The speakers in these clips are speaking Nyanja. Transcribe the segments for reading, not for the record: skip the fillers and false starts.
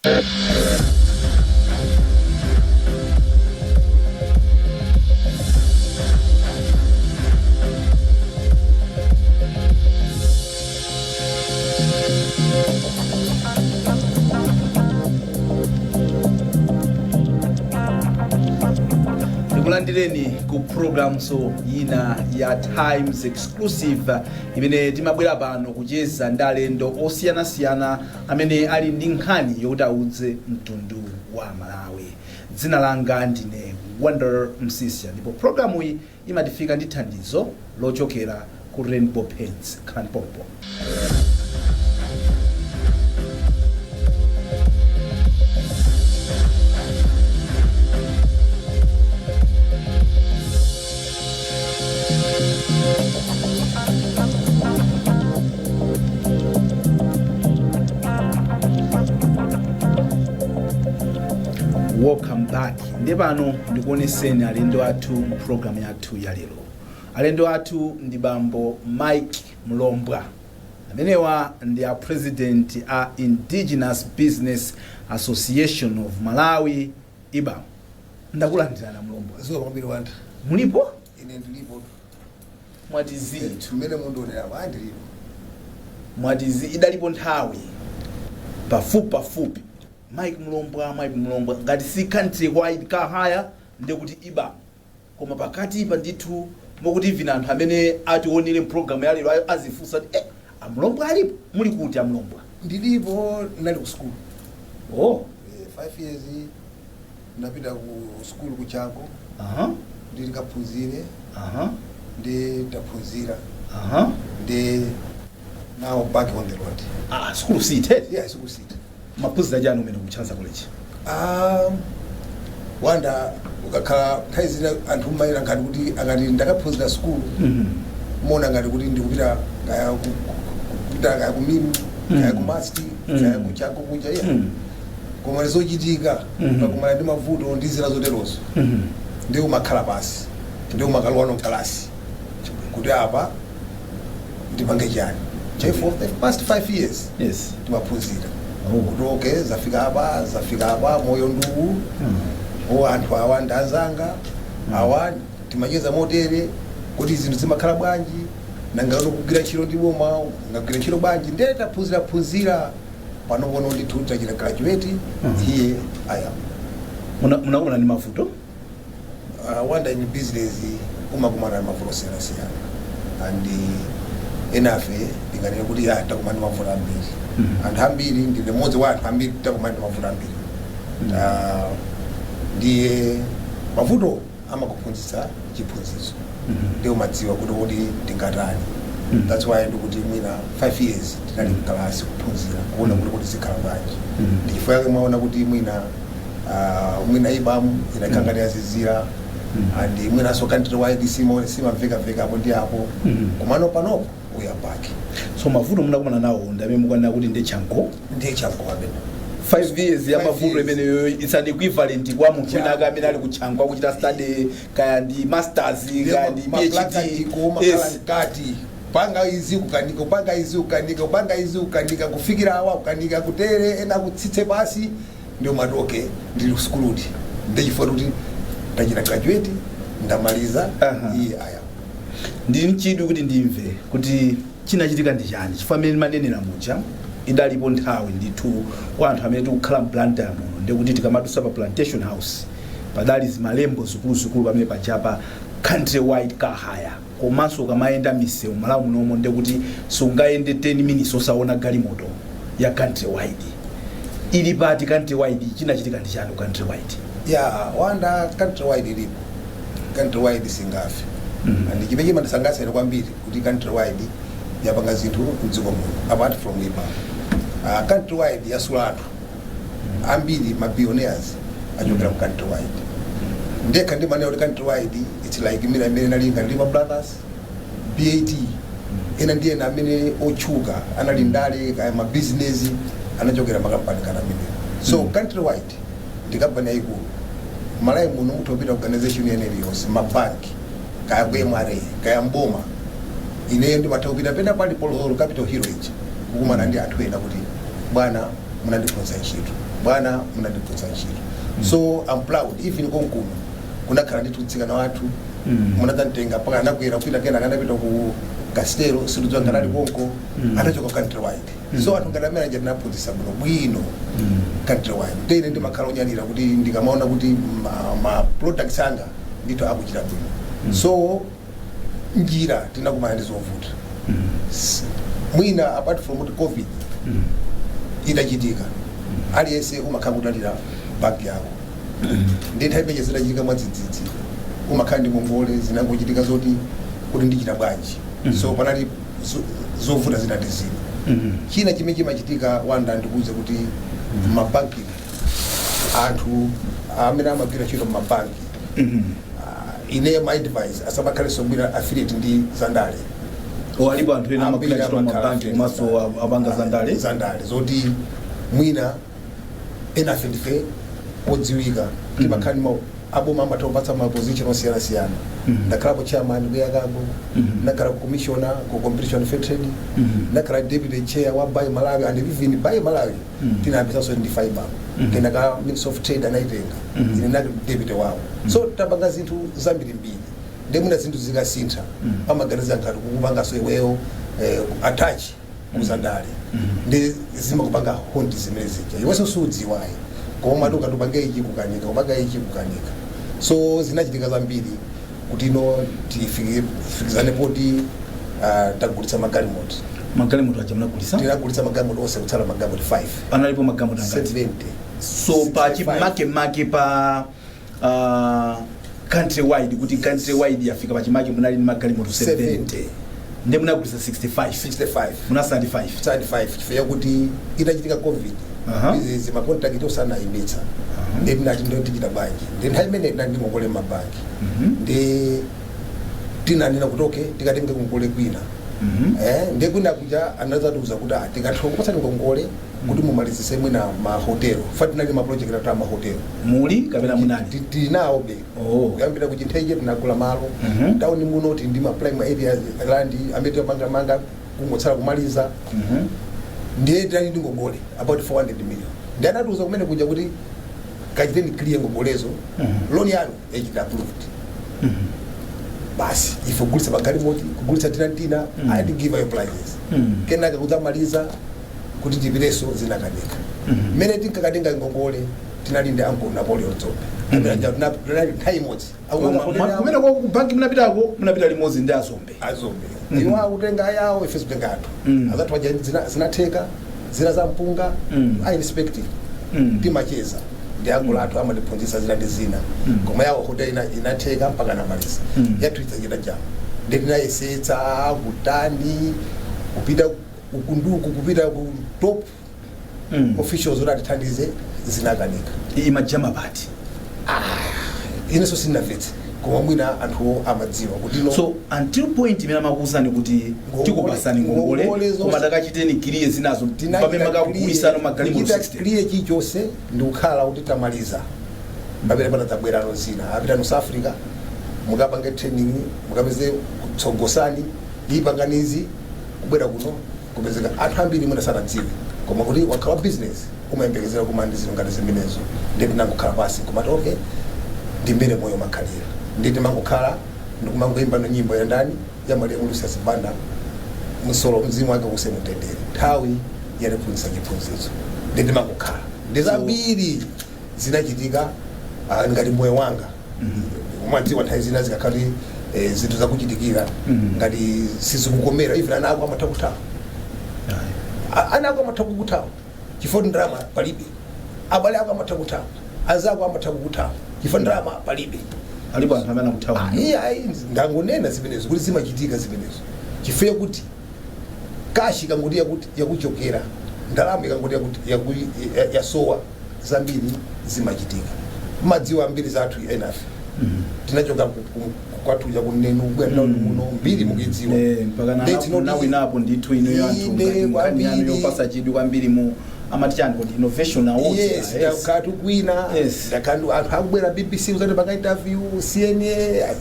Tikulandireni ku programso ina ya Times Exclusive, imene timabwera pano kucheza ndi alendo osiyanasiyana amene ali ndi nkhani yokuti audze mtundu wa Malawi. Dzina langa ndine Wonder Msisya, ndipo programu iyi imatifika ndi thandizo lochokera ku Rainbow Paints. Khalani pompo. Welcome back. Ndi pano ndikuoneseni alendo athu mu program yathu ya lero. Alendo athu ndi bambo Mike Mlombwa. Amenewa ndi a president a Indigenous Business Association of Malawi, IBAM. Ndakulandirani, Mlombwa. Zikomo kwambiri, Wanda. Mulipo? Ine ndilipo. Mwati zithu. Mmene mundionera, ndilipo. Mwati idalipo nthawi pafupi pafupi Mike Mlombwa, Mike Mlombwa, ngati si Country Wide Car Hire, ndekuti IBAM. Koma pakati pa ndithu mokuti even anthu amene ationere mpulogalamu ya lero azifunsa kuti, "Amlombwa alipo? Muli kuti, Amlombwa?" Ndilipo, ndinali ku school. Oh. 5 years ndapita ku school ku Chanco ndi ndikaphunzire. Ndi ndaphunzira. Ndi now back on the road. Ah, sukulu sithe? Yeah, sukulu sithe. Maphunzira chani umene ku Chancellor College? Wanda, ukakhala nthawi zina anthu mmayera ngati kuti akati ndakaphunzira sukulu, mona ngati kuti ndikupita kaya kupita kaya ku MIM, kaya ku MUST, kaya ku Chanco kuja, yeah. Koma zochitika, ukakumana ndi mavuto ndi zina zoterozo, ndi umakhala pasi, ndi umakalowa mkalasi kuti apa ndipange chani. For the past 5 years timaphunzira kuti okay, zafika apa, zafika apa, moyo nduwu. O, anthu awa ndi anzanga awa, timacheza motere, kuti zinthu zimakhala bwanji, nanga kugwira ntchito ndi boma, ngagwira ntchito bwanji? Ndiye taphunzira phunzira, pano pono ndithu tachita graduate. Here I am. Munakumana ndi mavuto? Wanda, in business umakumana ndi mavuto osiyanasiyana, and enafe ndinganene kuti takumana ndi mavuto ambiri. Anthu ambiri, ndine mmodzi wa anthu ambiri, takumana ndi mavuto ambiri. Ndiye mavuto amakuphunzitsa chiphunzitso, ndiye umadziwa kuti ndingatani. That's why ndikuti mwina 5 years tinali mkalasi kuphunzira, kuona kuti zikhala bwanji. Ndi chifukwa yake mwaona kuti mwina mwina IBAM inakhala ngati yazizira, and mwinanso Country Wide simamvekaveka apo ndi apo. Komano panopo we are back. So mavuto munakumana nawo ndi amene mukanena kuti ndi Chanco? Ndiye Chanco amene. 5 years ya Five mavuto years. imeneyo, it's an equivalent kwa munthu wina Chanco. amene ali ku Chanco akuchita study, kaya ndi masters, kaya ndi PhD. Makhala mkati, panga izi kukanika, kupanga izi kukanika, kupanga izi kukanika, kufikira awa kukanika, kutere ena kutsitse pasi, ndio mati okay, ndili kusukuluti, ndichifukwa kuti ndachita graduate, ndamaliza. Iye aya. Ndili mchidwi kuti ndimve kuti chinachitika ndi chani, chifukwa amene manenera muja, idalipo nthawi ndithu kwa anthu amene tikukhala m'Blantyre muno, ndikuti tikamadusa pa Plantation House padali zimalembo zikuluzikulu pamene pajapa, Country Wide Car Hire. Komanso ukamayenda misewu Malawi munomo, ndekuti sungayende 10 minutes osaona galimoto ya Country Wide. Ili pati Country Wide? Chinachitika ndi chani ku Country Wide? Ya, Wanda, Country Wide ilipo, Country Wide singafe. And chimene chimandisangalatsa ine kwambiri kuti Country Wide yapanga zinthu mdziko muno apart from IBAM. Country Wide yasula anthu ambiri, ma billionaires achokera ku Country Wide. Ndekha ndimanena kuti Country Wide, it's like imene amene nali ngati Lehman Brothers, BAT, ena ndi ena amene otchuka anali ndale kaya ma business anachokera makampani kana amenewo. So Country Wide ndi kampani yayikulu Malawi muno. Mutha kupita organization ene iliyonse, mabanki, kaya ku MRA, kaya mboma, ineyo ndimatha kupita pena pali polo Capital Hill iji, kukumana ndi anthu ena kuti, "Bwana, munandiphunzitsa ntchito." Bwana, munandiphunzitsa ntchito, so I'm proud. Even konkuno kunakhala ndithu mtsikana wathu, munadzamtenga mpaka anakwera kupita, kena akanapita ku Castel, sindidziwa ngati ali konko. Anachoka Countrywide. So anthu ngati amene aja tinaphunzitsa bwino bwino Countrywide. Nde ine ndimakhala onyadira kuti ndikamaona kuti ma products anga ndithu akuchita bwino. So njira tinakumana ndi zovuta. Mwina apart from kuti COVID itachitika, aliyense umakhala kudalira banki yako. Ndi nthawi imene zinachitika mwadzidzidzi, umakhala ndi ngongole, zinangochitika zoti kuti ndichita bwanji. So panali zovuta zina ndi zina. China chimene chimachitika, Wanda, ndikuuze kuti mabanki, anthu amene amagwira ntchito mmabanki, ine my advice, asamakhalenso gwira affiliate ndi zandale. O, alipo anthu ena amagwira Ambiri ntchito amakhala mmabanki affiliate komanso apanga zandale. Zandale, zoti mwina enafe ndife odziwika, timakhala ndi aboma amatha kupatsa ma position osiyanasiyana. Ndakhalapo chairman ku Air Cargo, ndakhala commissioner ku Competition Fair Trade, ndakhala deputy chair wa Buy Malawi, and even Buy Malawi tinayambisanso ndi FIBAM. Kenaka Minister of Trade anaitenga, ine ndinali deputy wawo. So tapanga zinthu zambirimbiri. Ndi mwina zinthu zikasintha, amaganiza ngati kukupanganso iweyo attach kuzandale, ndi zimakupanga haunt zimene zija iwenso sudziwayi, koma umati ukatupange ichi kukanika, kupanga ichi kukanika. So zinachitika zambiri kuti ino tifikizane poti tagulitsa magalimoto. Magalimoto aja munagulitsa? Tinagulitsa magalimoto onse, kutsala magalimoto 5. Panalipo magalimoto angati? 70. So pa 65. Chimake pa Country Wide, kuti Country Wide yafika pachimake, munali ndi magalimoto 70? 70. Ndi munagulitsa 65? 65. Munasala ndi 5? 35, chifukwa kuti itachitika COVID, izi ma contract osanayimitsa. Ndi tinati ndo tichita bwanji? Ndi nthawi imene tinali ndi ngongole m'mabanki, ndi tinanena kuti okay, tikatenge ngongole kwina. Ndi kwina kuja anadzatiuza kuti ah, tikatha kupatsani ngongole kuti mumalizise mwina mahotelo, fa tinali ma project atatu amahotelo. Muli kapena munali? Tilinawo be. Kuyambira ku Chintheche tinagula malo. Town muno tili ndi ma prime area land amene timangamanga, kungotsala kumaliza. Ndiye tinali ndi ngongole about 400 million. Ndi anatiuza kumene kuja kuti kachiteni clear ngongolezo, loan yanu yachita approved. Basi, ife kugulitsa magalimoto, kugulitsa tinantina. I had to give your prices. Kenaka kudzamaliza kuti tipireso, zinakanika. Mmene tinkakatenga ngongole, tinali ndi Uncle Napoleon Dzombe amene tinali nthawi imodzi akupanga hotel yawo. Kumene kwa ku banki munapitako, munapita limodzi ndi Azombe? Azombe. Iwo akutenga ayawo, ife zikutenga athu. Azathu aja zinatheka zina za mpunga. I respect it. Timacheza ndi akulu athu, amatiphunzitsa zina ndi zina. Koma yawo hotel inatheka mpaka namaliza. Yathu idzachita jama. Ndi tinayesetsa kutani, kupita ukunduku, kupita ku top officials kuti atithandize, zinakanika. Imajama pati? Inenso sindinamvetse, koma mwina anthuwo amadziwa kuti no. So until point imene amakuwuzani kuti tikupasani ngongole, ngongole zonse. koma takachiteni clear zinazo, pamene makagulisano magalimoto Kuchita 60? clear chilichonse ndikukhala kuti tamaliza, pamene panadzabwerano zina, apita ku South Africa, mukapange training, mukapeze kutsogosani ipanganizi, kubwera kuno kupezeka anthu ambiri mwina sanadziwe, koma kuti wakhala wa business umayembekezera kumana ndi zinthu ngati zimenezo. Ndi tinangokhala pasi kumati okay, ndi mmene moyo umakhalira. Ndi timangokhala ndikumangoimba no nyimbo ya ndani, ya malemu Lucius Banda, msolo mzimu wake use mutendere, nthawi yatiphunzitsa chiphunzitso. Ndi timangokhala ndi zambiri zinachitika. Ngati moyo wanga umadziwa, nthawi zina zikakhala kuti zinthu zakuchitikira ngati sizikukomera, even ana ako amatha kuthawa. Ana ako amatha kukuthawa chifukwa ndalama palibe. Abale ako amatha kuthawa, anzako amatha kukuthawa chifukwa ndalama palibe. Alipo anthu amene akuthawa? Iye ayi, ndangonena zimenezo kuti zimachitika zimenezo chifukwa kuti cash ikangoti yakuti yakuchokera, ndalama ikangoti yakuti yasowa, zambiri zimachitika. Madziwa ambiri zathu enafe tinachoka kwathuja kunenu kubwera town muno, mbiri mukuidziwa. Mpaka Ndi it's not easy. nawinapo ndithu inuyo anthu Inde, ngati nkhani yanu kwambiri. yopasa chidwi kwambiri mu amati chani kuti innovation awards. Yes. Ndakati kwina ndakati anthu akubwera BBC kuzati panga interview, CNN,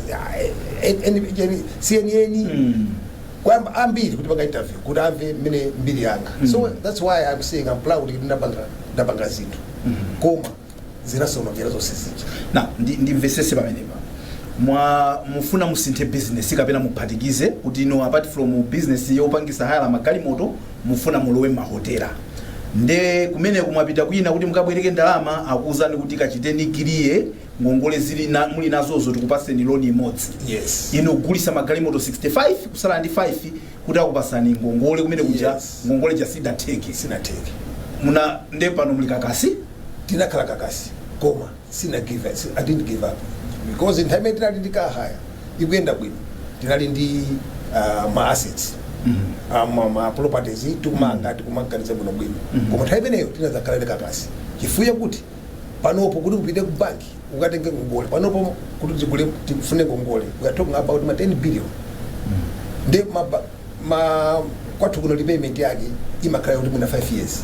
CNN. Kwamba ambiri kuti panga interview kuti amve mmene mbiri yanga. So that's why I'm saying I'm proud kuti ndapanga zinthu, koma zinasonokera zonse zija. Na ndimvesese pamenepa, mwa mufuna musinthe business kapena muphatikize kuti no, apart from business yopangisa hire magalimoto, mufuna mulowe mahotela? Nde kumene kumwapita kwina kuti mukabwereke ndalama, akuwuzani kuti kachiteni clear ngongole zili na, muli nazozo, tikupaseni loan imodzi. Yes. Inu kugulisa magalimoto 65, kusala ndi 5 kuti akupasani ngongole kumene kuja. Ngongole jasidatheke. Sinatheke. Muna nde pano muli kakasi. Tinakhala kakasi, koma sina give I didn't give up, because nthawi imene tinali ndi car hire ikuyenda bwino, tinali ndi ma assets, ma properties tikumanga, tikumaganiza bwino bwino. Koma nthawi imeneyo tinadzakhala ndi kakasi, chifukwa kuti panopo kuti upite ku banki ukatenge ngongole, panopo kuti tigule, tifune ngongole, we are talking about ma 10 billion. Ndi ma kwathu kuno repayment yake imakhala kuti muna 5 years.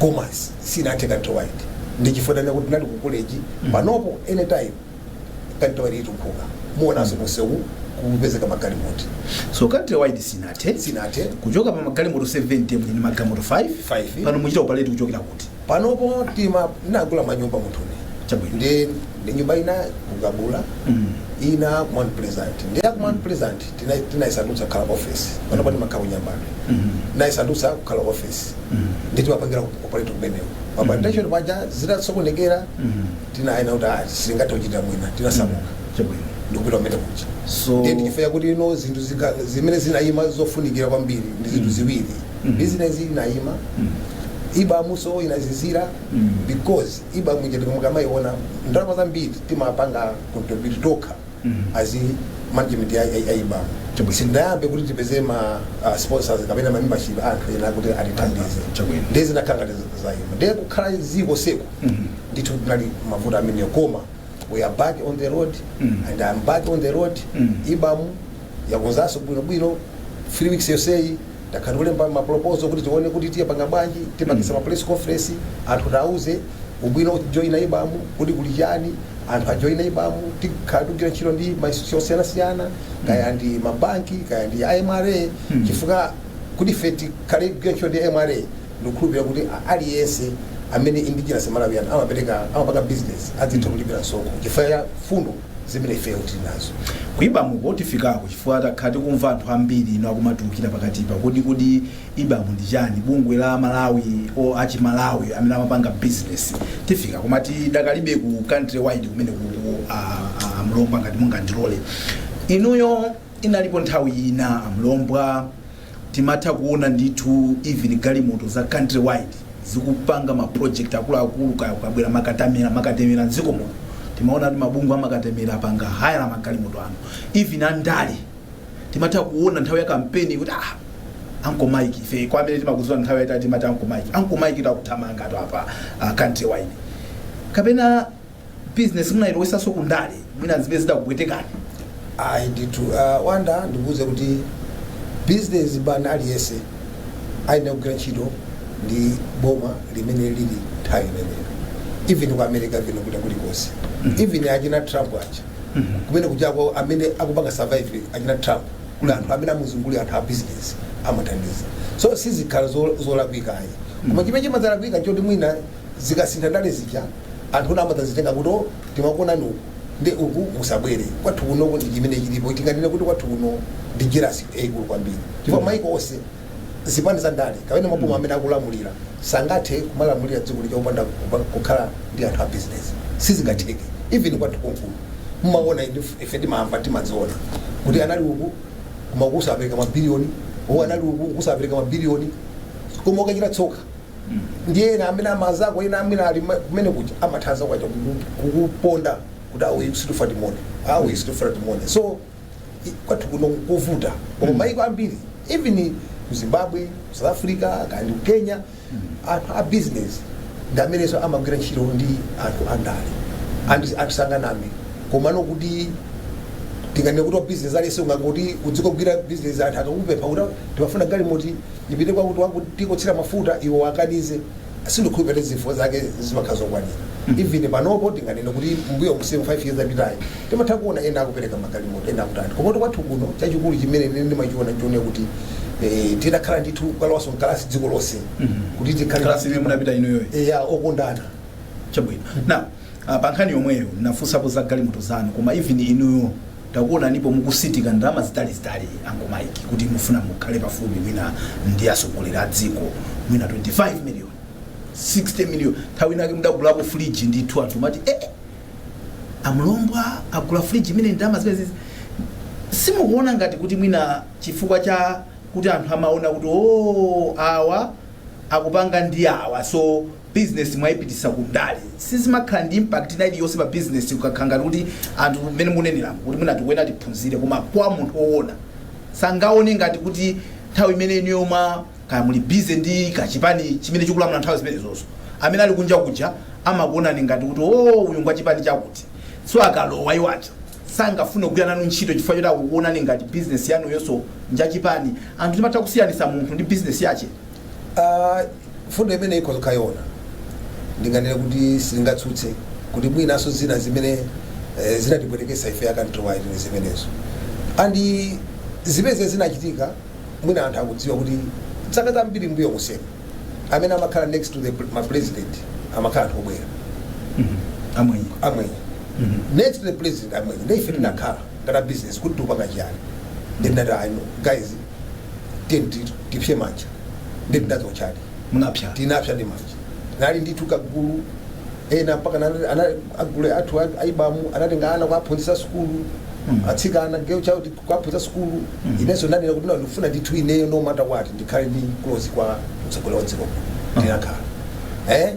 Koma sinathe Countrywide, ndi chifukwa kuti tinali ku college. Panopo anytime Countrywide itumphuka, muonanso munsewu kupezeka magalimoto. So Countrywide sinathe. Sinathe. Kuchoka pa magalimoto 70, muli ndi magalimoto 5. 5. Pano muchita operate kuchokera kuti? Panopo tima nagula manyumba munthune. Ndi nyumba ina kukabula, ina ku Mount Pleasant. Ndi ya ku Mount Pleasant tinayisandutsa kukhala office. Panopo ndimakhala kunyambadwe. Nayisandutsa kukhala office. Ndi timapangira operate kumeneko. Pa Plantation paja zitasokonekera, tinayena kuti ah, sitingathe kuchita mwina, tinasamuka ndikupita kumene kuja. Ndiye ndikifika kuti ino zinthu zimene zinayima zofunikira kwambiri ndi zinthu ziwiri. Business inayima, IBAMso inazizira, because IBAM ija mukamayiona, ndalama zambiri timapanga contribute tokha as management ya IBAM. Sindayambe kuti tipeze ma sponsors kapena ma membership, anthu ena kuti atithandize. Ndiye zinakhala ngati zayima, ndiye kukhala ziko seko. Ndithu tinali mavuto ameneyo, koma we are back on the road. And I'm back on the road. IBAM yakonzanso bwinobwino. 3 weeks yonseyi takhala kulemba ma proposal kuti tione kuti tiyapanga bwanji, tipangisa ma press conference, anthu tauze ubwino joina IBAM, kuti kuli chani, anthu ajoina IBAM. Tikhala tikugwira ntchito ndi ma institution osiyanasiyana, kaya ndi mabanki, kaya ndi MRA, chifukwa kuti ife tikhale kugwira ntchito ndi MRA, ndikukhulupirira kuti aliyense amene indigenous Malawian amapereka, amapanga business, adzitha kulipira msonkho chifukwa cha fundo zimene ifeyo tili nazo. Ku IBAMko tifikako, chifukwa takhala tikumva anthu ambiri ino akumatulukira pakatipa kodi IBAM ndi chani, bungwe la Malawi o achi Malawi amene amapanga business. Tifika, koma tidakalibe ku Countrywide kumene ku Amlombwa. Ngati mungandilole inuyo, inalipo nthawi ina, Amlombwa, timatha kuona ndithu even galimoto za Countrywide zikupanga ma project akuluakulu. Kaya kukabwera makatemera, makatemera mdziko muno, timaona kuti mabungwe amakatemera apanga hire magalimoto ano. Even andale timatha kuona nthawi ya kampeni kuti ah, Uncle Mike, ife kwa amene timakudziwa nthawi yaitali timati Uncle Mike, Uncle Mike takuthamanga to apa Countrywide. Kapena business munayilowesanso kundale, mwina zimene zidakupwetekani? Ayi ndithu, Wanda, ndikuuze kuti business man aliyense ayenera kugwira ntchito ndi boma limene lili nthawi imeneyo. Even ku America, even kuta kulikonse, even achina Trump aja kumene kujako, amene akupanga survive achina Trump, kuli anthu amene amuzungulira, anthu a business amathandiza. So sizikhala zolakwikayi, koma chimene chimadzalakwika nchoti mwina zikasintha ndale zija, anthu una amadzazitenga kuti, "Oh, timakuonani uku, ndi uku musabwere kwathu kunoko." Ndi chimene chilipo, tinganene kuti kwathu kuno ndi jealousy yaikulu kwambiri, chifukwa maiko onse zipani za ndale kapena maboma amene akulamulira sangathe kumalamulira dziko lija opanda kukhala ndi anthu a business, sizingatheke. Even kwathu konkuno mumaona, ife timamva, timadziona kuti anali uku koma kusapereka mabiliyoni, o anali uku kusapereka mabiliyoni, koma ukachita tsoka ndiye ena amene amazako, ena amene ali kumene kuja amathanza kwacha kukuponda kuti awu situfa timone, awu situfa timone. So kwathu kuno kuvuta, koma maiko ambiri, even ku Zimbabwe, ku South Africa, kandi ku Kenya, anthu a business ndi amenenso amagwira ntchito ndi anthu andale. Anthu sanganame, komano kuti tinganene kuti wa business aliyense ungangoti udzikogwira business, anthu akakupempha kuti timafuna galimoti ipite kwakuti wakuti tikotsera mafuta, iwo wakanize, Sindikhulupirira zifo zake zimakhala zokwanira. Even panopo tinganene kuti mbuyo msimu 5 years apitayi timatha kuona ena akupereka magalimoto, ena akutani, komatu kwathu kuno chachikulu chimene ine ndimachiona nchione kuti tidakhala ndithu kalowaso mkalasi dziko lonse kuti tikhale Kalasi imene munapita inuyoyo? Ya, okondana. Chabwino. Now, pa nkhani yomweyo, nafunsapo za galimoto zanu, koma even inuyo takuona nipo mukusitika ndalama zitalizitali, Uncle Mike, kuti mufuna mukhale pafupi mwina ndi atsogoleri a dziko, mwina 25 million, 60 million. Nthawi inake mudagulapo friji ndithu, anthu mati, eh, amlombwa agula friji imene ndalama zimene. Simukuona ngati kuti mwina chifukwa cha kuti anthu amaona kuti, o, awa akupanga ndi awa, so business mwayipitisa kundale, sizimakhala ndi impact ina iliyonse pa business, kukakhala ngati kuti anthu mmene muneneramo kuti mwina tikuena tiphunzire, koma kwa munthu woona sangaone ngati kuti nthawi imene inuyo mwa kaya muli busy ndi kachipani chimene chikulamula, nthawi zimenezozo amene ali kunja kuja amakuonani ngati kuti, o, uyu ngwa chipani chakuti, so akalowa iwacha sangafune kugwira nanu ntchito chifukwa choti akukuonani ngati business yanu yonso njachipani? Anthu timatha kusiyanisa munthu ndi business yache. Fundo imene ikhoza kukhayiona, ndinganene kuti silingatsutse kuti mwinaso zina zimene zinatibwerekesa ife ya Countrywide ni zimenezo, and zimene zinachitika mwina anthu akudziwa kuti zaka zambiri mbuyo kusema amene amakhala next to the ma president amakhala anthu obwera. Amwenye. Amwenye. Next to the president, amwenye. Ndi ife tinakhala ngati business kuti tikupanga chiyani? Ndinati, "I know guys, tiye tipse manja." Ndi tinadzochadi. Munapsa? Tinapsa ndi manja. Nali ndithu kagulu ena mpaka agulu athu aibamu anatenga ana kuaphunzitsa sukulu, atsikana, girl child, kuaphunzitsa sukulu. Inenso ndanena kuti, no, ndikufuna ndithu ineyo, no matter what, ndikhale ndi close kwa mtsogoleri wa dziko. Ndinakhala, eh,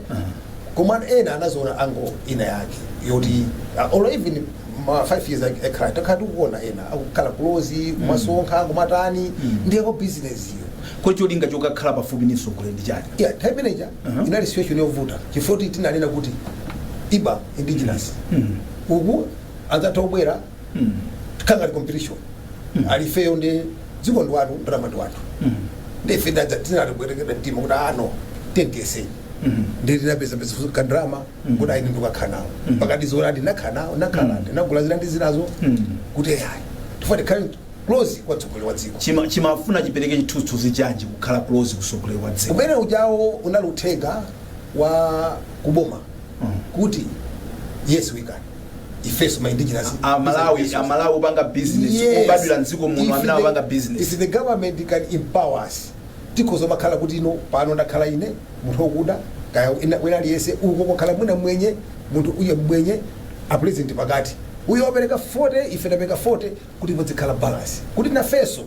koma ena anazoona ango ina yake yoti or even ma 5 years ekhala takhala tikuona ena akukhala close, kumasonkha, kumatani, ndiyeko business iyo. Ko cholinga chokakhala pafupi ndi mtsogoleri ndi chani? Yeah, time manager. Inali situation yovuta chifukwa kuti tinanena kuti iba indigenous uku anzathu obwera tikhala ngati competition alifeyo, ndi dziko ndi wathu, ndalama ndi wathu. Ndife tinatibwerekera mtima kuti ano tiyentiyeseni. Ndi tinapeza peza kandrama kuti ayi, ndikakhala nawo pakati zona, ndinakhala nawo, nakhala, ndinagula zina ndi zinazo kuti ayi, tifuna tikhale close kwa mtsogoleri wa dziko. Chimafuna chipereke chithunzithunzi chanji kukhala close kusogoleri wa dziko? Umene ujawo unali uthenga wa kuboma kuti yes, we can, ifeso ma indigenous. Amalawi, Amalawi opanga business, obadwira mdziko muno, amene amapanga business. If the government can empower us, tikhoza makhala kuti ino pano ndakhala ine munthu wokuda, kaya wina aliyense, uko kwakhala mwina mwenye, munthu uye mwenye, a president pakati, uyo wapereka 40, ife tapereka 40, kuti pazikhala balance, kuti nafeso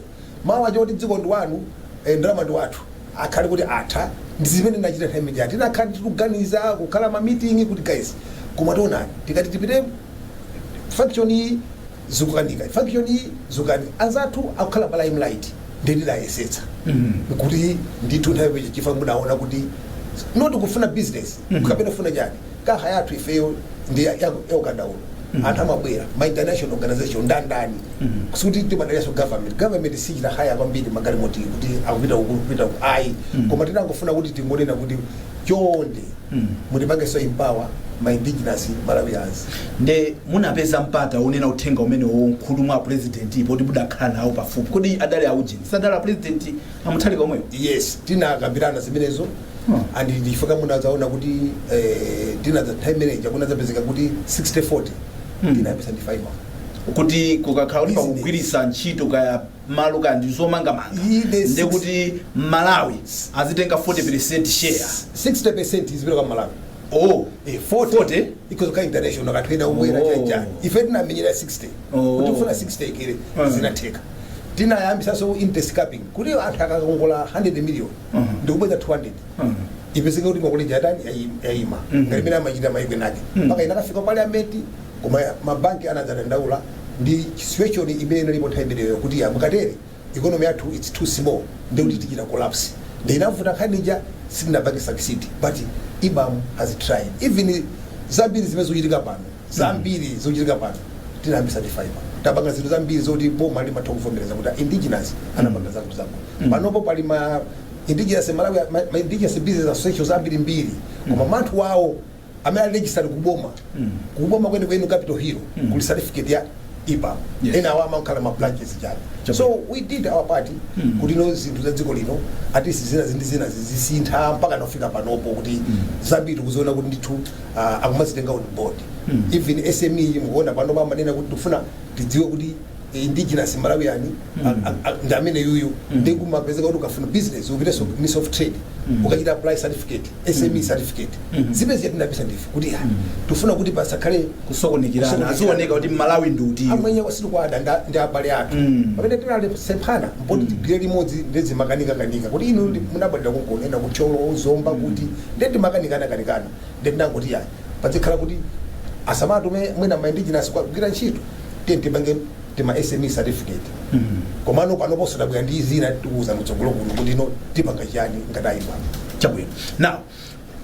mawu acho kuti dziko ndi wanu, ndalama ndi wathu, akhale kuti atha. Ndi zimene ndachita nthawi imeneyi. Tinakhala tikuganiza, kukhala ma meeting kuti, guys, koma tionani, tikati tipite function iyi zikukanika, function iyi zikukanika, anzathu akukhala pa limelight. Nditidayesetsa kuti ndithu nthawi imeneyi, chifukwa munaona kuti not kufuna business kapena kufuna chani, kaha yathu ifeyo ndi ya ukadaulo. Anthu amabwera, ma international organization, ndandani, sikuti timadaliranso government. Government sichita hire kwambiri magalimoti kuti akupita uku, kupita uku, ayi. Koma tinangofuna kuti tingonena kuti chonde mutipangenso empower ma indigenous Malawians. Nde munapeza mpata unena uthenga umene mkhutu mwa president, poti mudakhala nawo pafupi. Kodi adali aujeni, sadali a president amuthalika omweyo? Yes, tinakambirana zimenezo. And ndifika munadzaona kuti tinadza nthawi imeneja kunadzapezeka kuti 60-40. Tinayambisa ndi 5 Kuti kukakhala kuti Business. pakugwirisa ntchito kaya malo kaya ndi zomangamanga, Ine nde kuti Malawi azitenga 40% share. 60% izipita kwa Malawi. Oh. 40, 40? Ikozo ka international kathu ena ubwera. Chanchani, ife tinamenyera 60 kuti kufuna 60 ikere. Zinatheka. Tinayambisanso interest capping kuti anthu akakongola 100 million ndikubweza 200, ipezeke kuti ngongole yatani, yayima, ngati imene amachita maiko enake. Mpaka inakafika parliament, koma mabanki anadzadandaula ndi situation imene inalipo nthawi imeneyo kuti ya mukatere economy yathu, it's too small, ndi kuti tichita collapse. Ndi inavuta nkhanija, sitinapange succeed, but IBAM has tried. Even zambiri zimene zikuchitika pano, zambiri zikuchitika pano tinayambisa ndi FAIMA. Tapanga zinthu zambiri zoti boma limatha kuvomereza kuti indigenous anapanga zakuti zakuti. Panopo pali ma Indigenous Malawi, ma indigenous business associations ambirimbiri, koma manthu wawo amene ali registered kuboma, kuboma kwenikweni, Capitol Hill, kuli certificate ya IBAM. Ena awo amakhala ma branches chabe. So we did our part kuti no, zinthu za dziko lino at least zina zindi zina zisintha mpaka nafika panopo kuti zambiri tikuziona kuti ndithu akumazitenga on board. Even SME, mukuona pano pamanena kuti tikufuna tidziwe kuti indigenous Malawian ndi amene yuyu. Ndi kumapezeka kuti ukafuna business upitenso Ministry of Trade, ukachita apply certificate, SME certificate. Zimene ziyatinapisa ndife kuti ya, tifuna kuti pasakhale kusokonekirana. Kusokonekirana. Azioneka kuti Malawi ndi utiyo. Amwenye sitikwada ndi abale athu. Pamene tinali semphana mpoti tigwire limodzi, ndezimakanika-kanika kuti inu munabadwira kunkono, ena kuThyolo, Zomba, kuti ndeti makanikana-kanikana. Ndetinangoti yayi, pazikhala kuti asamatume mwina ma indigenous kugwira ntchito, tiye tipange tima SME certificate. Komano panoponso tabwera ndi zina, tikuuza mtsogolo kuno kuti ino tipanga chiyani ngati ayipa. Chabwino. Now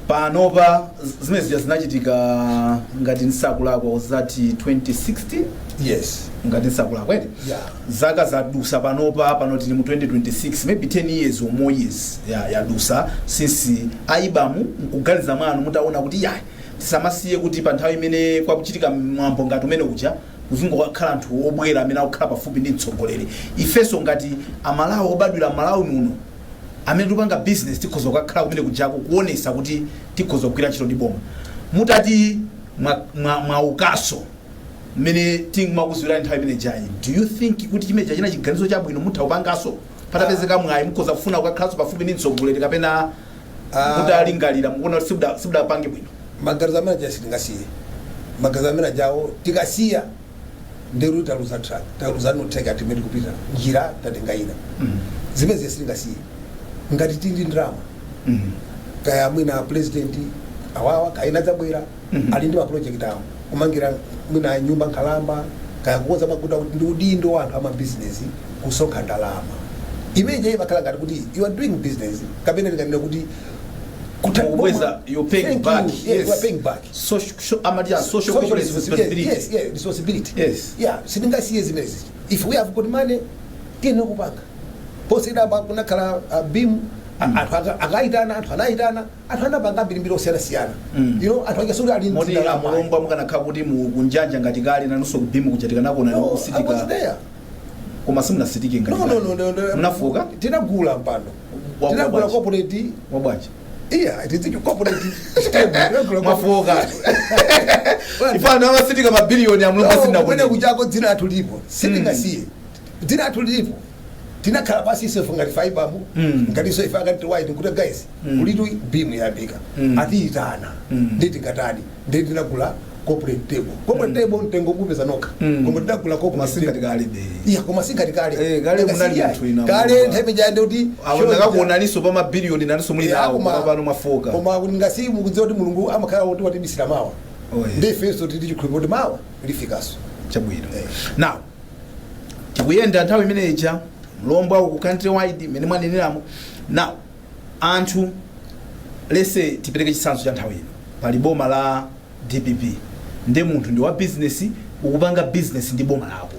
panopa zimene zija zinachitika, ngati nsakulakwa, zati 2016? Yes. Ngati nsakulakwa, eti? Yeah. Zaka zadusa panopa, pano tili mu 2026, maybe 10 years or more years yadusa since a IBAM nkuganiza mwanu mutaona kuti yayi, tisamasiye kuti pa nthawi imene kwakuchitika mwambo ngati umene uja kuzingokhala anthu obwera amene akukhala pafupi ndi mtsogoleri, ifenso ngati Amalawi obadwira Malawi muno amene tikupanga business tikhoza kukakhala kumene kujako kuonesa kuti tikhoza kugwira ntchito ndi boma. Mutati mwaukaso mmene timakuziwirani nthawi imene jayi, do you think kuti chimene chachina chiganizo chabwino mutha kupangaso patapezeka mwayi, mukhoza kufuna kukakhalanso pafupi ndi mtsogoleri, kapena mutalingalira mukuona kuti simudapange bwino? Maganizo amene aja sitingasiye. Maganizo amene ajawo tikasiya, nderu taluza track, taluza notheka timene tikupita, njira tatenga ina. Zimene sitingasiye ngati tili ndalama, kaya mwina president awawa kaina dzabwera, ali ndi ma project awo, kumangira mwina nyumba nkhalamba, kaya kukonza maguta, kuti ndi udindo wa anthu amabizinesi kusonkha ndalama imene imakhala ngati kuti you are doing business, kapena tinganena kuti Kubweza, you're paying Thank back. you. Yes, we are paying back. Social, amati social corporate responsibility. Yes, responsibility. Yeah, sitingasiye zimenezi. If we have got money, tiyenera kupanga. Posachedwapa kunakhala BEAM, anthu akayitana, anthu anayitana, anthu anapanga mbirimbiri osiyanasiyana. Anthu akasuri ali Moti ndalama. Amulombo, mukanakhala kuti mu kunjanja ngati kale, nanunso ku BEAM kuja tikanakona. No, I was kusitika there. Koma simunasitike ngati No, kale. no. Munafuka? Tinagula mpando. Tinagula Wabwanji? corporate. Wabwanji? Iya, tidzichi corporate table. Tinagula. Mwafuka ifana amasitika mabiliyoni, Amulombo. No, kumene Sinakuoneni. kuchako dzina athu lipo, sitingasiye. Dzina athu lilipo. Tinakhala pasi isefu ngati fa IBAM, ngatinso ife a Countrywide, nkuti guys, kulitu BEAM yayambika, atiyitana, nditi ngatani? Ndi tinagula corporate table. Corporate table mtengo kupeza nokha, koma tinagula Koma corporate singati table. kale be. Iya, koma singati kale. Eh, kale munali munthu ina, Kale Mulungu. nthawi ija ndikuti Awo ndakakuonaninso pa mabiliyoni, nanunso muli nawo, koma pano mwafoka. Koma kuti ngasi mukudziwa kuti Mulungu amakhala kuti watibisira mawa. Oh, yes. Ndi ifenso tili chikhulupiriro kuti mawa lifikaso. Chabwino. Eh. Now tikuyenda nthawi imene ija, Mlombo aku ku Countrywide imene mwaneneramo. Now anthu lese tipereke chitsanzo cha nthawi ino, pali boma la DPP, ndi munthu ndi wa business, ukupanga business ndi boma lako,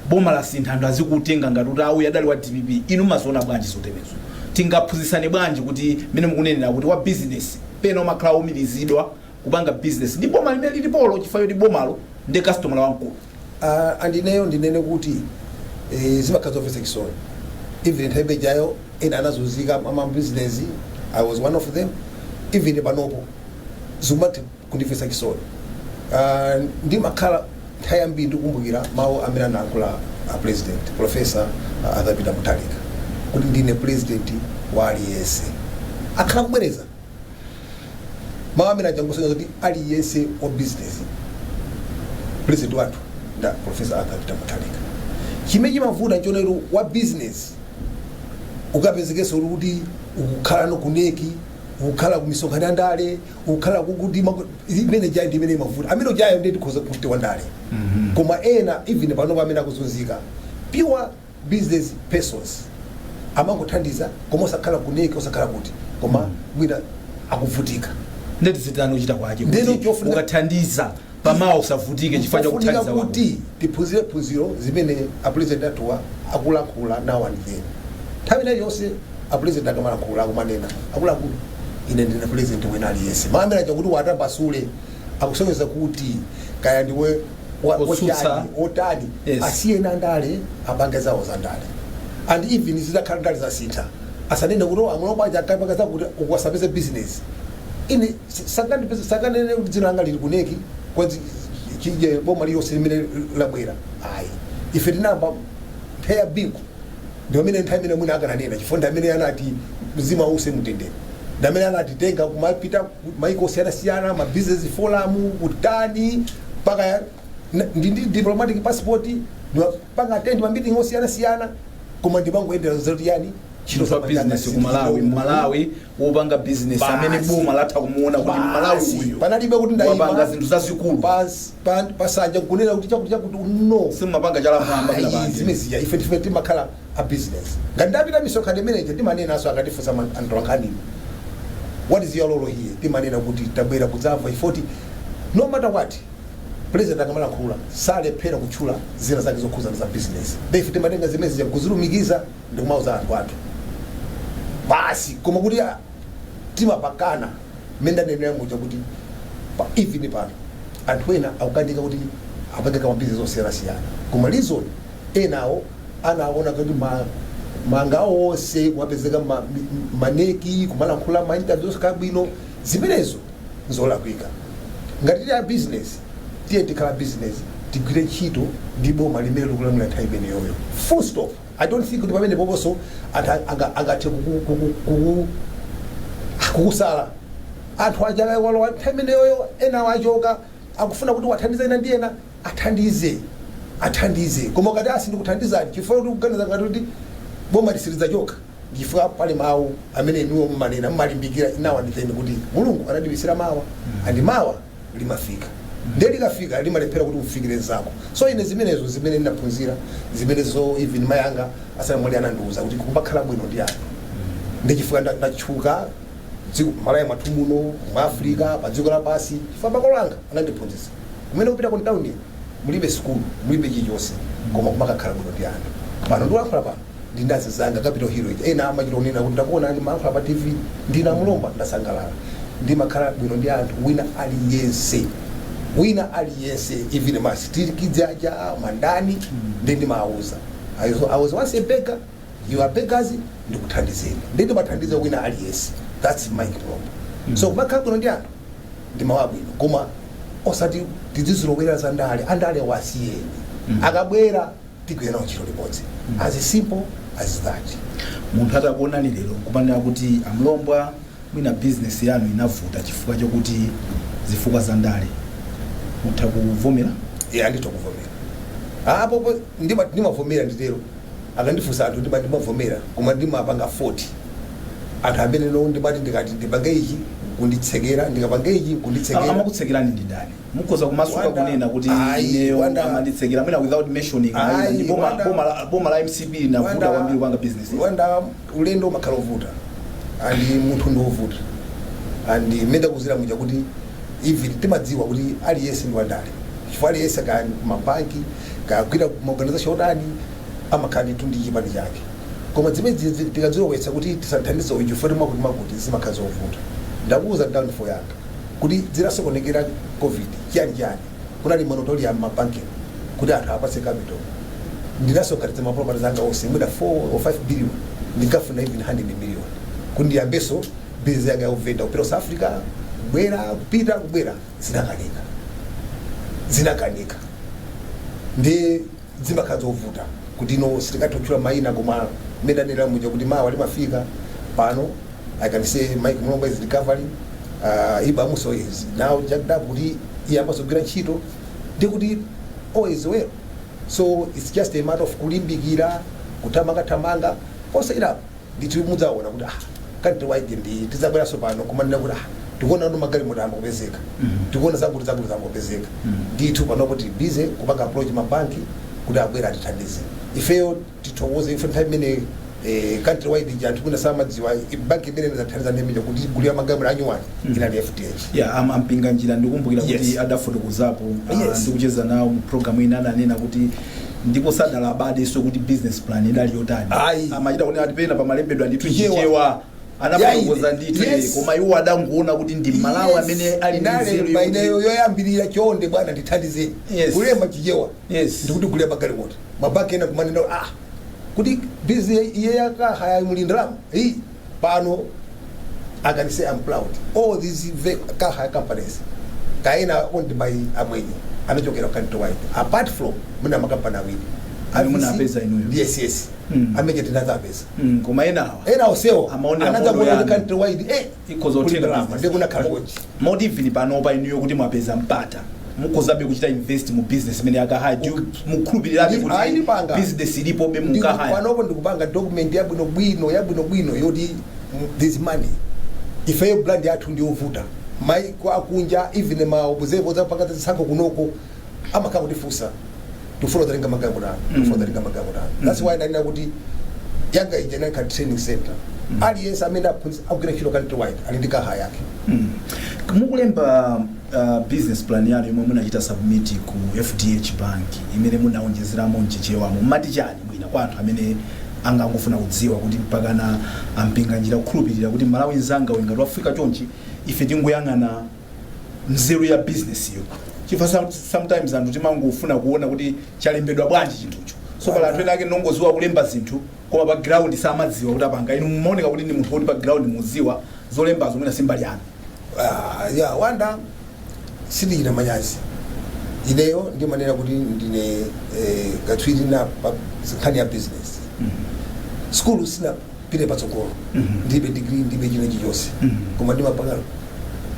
boma lasintha, anthu azikutenga ngati kuti auyu adali wa DPP. Inu maziona bwanji zoterezo? Tingaphunzitsane bwanji kuti mmene mukunenera kuti wa business pena umakhala umirizidwa kupanga business ndi boma limene lilipolo chifukwa choti bomalo ndi customer wamkulu? Andineyo ndinene kuti zimakhala zomvetsa chisoni. Even nthawi ijayo ena anazunzika ama business, I was one of them. Even panopo zikumatha kundimvetsa chisoni. Ndimakhala nthawi yambiri ndikukumbukira mawu amene anayankhula a President, Professor Arthur Peter Mutharika, kuti ndine president wa aliyense. Akhala kubwereza mawu amene achangosonyeza kuti aliyense wa business, president wathu nda Professor Arthur Peter Mutharika. Chimene chimavuta nchonero wa business ukapezekenso uli kuti ukukhala no ku NEC, ukukhala ku misonkhano ya ndale, ukukhala kukuti imene jayo ndi imene imavuta. Amene jayo ndiye tikhoza kuti wandale. Koma ena, even panopo amene akuzunzika, pure business persons, amangothandiza koma osakhala ku NEC, osakhala kuti, koma mwina akuvutika. Ndeti zitani uchita kwake Ndeno kuti ukathandiza pamawa usavutike chifukwa cha Chofunika kuthandiza kwako? kuti tiphunzire phunziro zimene a president athuwa akulankhula now and then, nthawi ina yonse. A president akamalankhula akumanena, "Akuluakulu, ine ndine president wina aliyense." Maamera chakuti watambasule akusonyeza kuti kaya ndiwe Otsutsa. Ochani otani, asiyeni andale apange zawo za ndale. And even zitakhala ndale zasintha, asanene kuti, "Oh, amulombo aja akapanga zakuti ukuwasapeze business." Ine sakandipeza, sakanene kuti dzina langa lili ku NEC kwa chije boma lililonse limene labwera, ayi. Ife tinamba nthawi ya Bingu, ndi pamene nthawi imene mwina akananena, chifukwa ndi amene anati mzimu ause mtendere, ndi amene anatitenga kumapita maiko osiyanasiyana, ma business forum, kutani, mpaka ndi diplomatic passport, ndimapanga attend ma meeting osiyanasiyana, koma ndimangoyendera zoti yani ntchito Munthu wa business ku Malawi, Malawi wopanga business amene boma latha kumuona kuti Malawi uyu Panalibe kuti ndayima wapanga zinthu zazikulu. Pasanja nkunena kuti chakuti chakuti, no. Simumapanga chala mwamba. Ayi, Kuna zimene zija ife ndife timakhala a business. Ngati ndapita misonkhano imeneyi, timanenanso akatifunsa anthu ankhaniwo, "What is your role here?" timanena kuti tabwera kudzamva ifoti. No matter what, president akamalankhula salephera kutchula zina zake zokhuzana za business. Ife timatenga zimene zija kuzilumikiza ndikumauza anthu athu basi. Koma kuti timapakana mmene ndanenera muja kuti even pano anthu ena akukanika kuti apange kamabizinesi osiyanasiyana, koma reason enawo anaona kuti manga onse kumapezeka ma NEC, kumalankhula ma interviews kabwino, zimenezo nzolakwika. Ngati tili a business, tiye tikhala business, tigwire ntchito ndi boma limene likulamulira nthawi imeneyoyo, full stop. I don't think kuti pamene poponso anthu angathe kukusala. Anthu aja walowa nthawi imeneyoyo, ena achoka, akufuna kuti wathandize ena ndi ena, athandize, athandize. Koma ukati asi ndikuthandizani chifukwa kuti kuganiza ngati kuti boma lisiridzachoka, chifukwa pali mawu amene inuwo mmanena, mmalimbikira inawa nditheni kuti Mulungu anatibisira mawa, and mawa limafika, ndiye likafika limalephera kuti ufikire zako. So ine zimenezo zimene ndinaphunzira, zimenezo even mayanga asanamwali anandiuza kuti kumakhala bwino ndi anthu. Ndi chifukwa ndatchuka dziko Malawi mwathu muno, mu Africa, pa dziko lapansi, chifukwa makolo anga anandiphunzitsa. Kumene kupita ku town mulibe sukulu, mulibe chilichonse, koma kumakakhala bwino ndi anthu. Pano ndikulankhula pano ndi ndazi zanga Capital Hill ija, ena amachita kunena kuti ndakuona ndimalankhula pa TV ndina Mulomba, ndasangalala. Ndimakhala bwino ndi anthu, wina aliyense, wina aliyense, even ma street kids aja, mandani, ndi ndimawuza, I was once a beggar, you are beggars, ndikuthandizeni." Ndi ndimathandiza wina aliyense. That's Mike Mlomba. So kumakhala bwino ndi anthu ndi mawu abwino, koma osati tizizilowera za ndale. Andale wasiyeni, akabwera tigwire nawo ntchito limodzi, as simple as that. Munthu atakuonani lero nkumanena kuti amlombwa, mwina business yanu inavuta chifukwa chokuti zifukwa za ndale, mutha kuvomera? Yeah, nditha kuvomera apo ndimavomera, nditero. Akandifunsa anthu ndimavomera, koma ndimapanga 40 anthu amene no ndimati ndikati ndipange ichi kunditsekera, ndikapange ichi kunditsekera. Amakutsekerani ndi ndani? Mukhoza kumasuka kunena kuti Ayi, ineyo amanditsekera, mwina without mentioning Ayi, ndi boma, boma la MCP linavuta kwambiri kupanga business. Wanda, ulendo umakhala ovuta and munthu ndi wovuta, and mmene ndakuzira muja kuti even timadziwa kuti aliyense ndi wandale, chifukwa aliyense kaya kumabanki, kaya maorganization otani, amakhala ndithu ndi chipani chake. Koma zimene tikadzilowetsa kuti tisathandize uyu chifukwa mwakuti mwakuti, zimakhala zovuta. Ndakuuza downfall yanga kuti zinasokonekera COVID, chiyani chiyani, kunali moratorium mabanki kuti anthu apatse capital. Ndinasonkhanitsa ma properties anga onse, mwina 4 or 5 billion, ndikafuna even 100 million kuti ndiyambeso business yanga yauvenda, kupita South Africa, kubwera, kupita, kubwera, zinakanika, zinakanika. Ndi zimakhala zovuta kuti ino sitingathe mayina, koma mmene ndanenera muja kuti mawa limafika. Pano I can say Mike Mulomba is recovering, Ibamuso is now jacked up kuti iyambaso kugwira ntchito, ndi kuti all is well. So it's just a matter of kulimbikira, kuthamangathamanga posayirapo. Ndithu mudzaona kuti Countrywide ndi tidzabweranso pano kumanena kuti tikuona kuti magalimoto ambopezeka, tikuona zakuti zakuti zambopezeka. Ndithu panopo tili busy kupanga approach mabanki kuti abwera atithandize ifeyo. Tithokoze ife nthawi imene Countrywide ija, anthu mwina samadziwa, banki imene inathandiza ndi imene kuti tigulira magalimoto anyuwani inali FDH. Ya, ampinga njira ndikumbukira kuti adafotokozapo, ndikucheza nawo mu program ina, adanena kuti Ndipo sadalabadenso kuti business plan idali yotani. Ayi. Amachita kunena ati pena pamalembedwa ndithu Chichewa. Chichewa anafotokoza Yaine. ndithu. Yes. Koma iwo adangoona kuti ndi Malawi amene ali ndi nzeru Ndalemba ineyo yoyambirira, "Chonde bwana, ndithandizeni." Kulemba Chichewa. Ndikuti gulira magalimoto, mabanki ena kumanena, "Ah, kuti bizinesi iye ya car hire muli ndalama iyi." Pano I can say I'm proud, all these car hire companies kaena owned by amwenye anachokera ku Countrywide, apart from muna makampani awiri. Amene munapeza inuyo. Yes. Amene tinadzapeza. Koma enawa Ena onsewo amaonera anadza modo kuona yanu. kuti Countrywide Ikhoza kuli kutheka ndalama. business. Ndikunakhala konji. Moti even panopa inuyo kuti mwapeza mpata, mukhozabe kuchita invest mu business imene ya car hire? Mukhulupirirabe Ayi, kuti ndipanga. business ilipobe mu car hire? Panopo ndikupanga document yabwinobwino, yabwinobwino yoti this money, ifeyo brand yathu ndiyovuta. Maiko akunja, even ma observer zapanga zisankho kunoko, amakhala kutifunsa, "Tifuna tatenga magalimoto anu, tifuna tatenga magalimoto anu." That's why ndanena kuti yanga ija inali training center. Aliyense amene aphunzitsa, akugwira ntchito Countrywide, ali ndi car hire yake. Mukulemba business plan yanu yomwe munachita submit ku FDH Bank, imene munaonjezeramo mchichewamo, mmati chani mwina kwa anthu amene angangofuna kudziwa kuti mpakana a Mpinganjira kukhulupirira kuti Malawi mzanga wengati wafika chonchi, ife tingoyang'ana nzeru ya business iyo, chifukwa sometimes anthu timangofuna kuona kuti chalembedwa bwanji chinthucho. So pala anthu ena ake nongoziwa kulemba zinthu, koma pa ground samadziwa kuti apanga. Inu mumaoneka kuti ndi munthu woti pa ground muziwa zolembazo, mwina simbali yanu. Ah, ya wanda, sindichita manyazi. Ineyo ndimanena kuti ndine katswiri na pa nkhani ya business. Skulu sinapite patsogolo, ndilibe degree, ndilibe china chilichonse, koma ndimapanga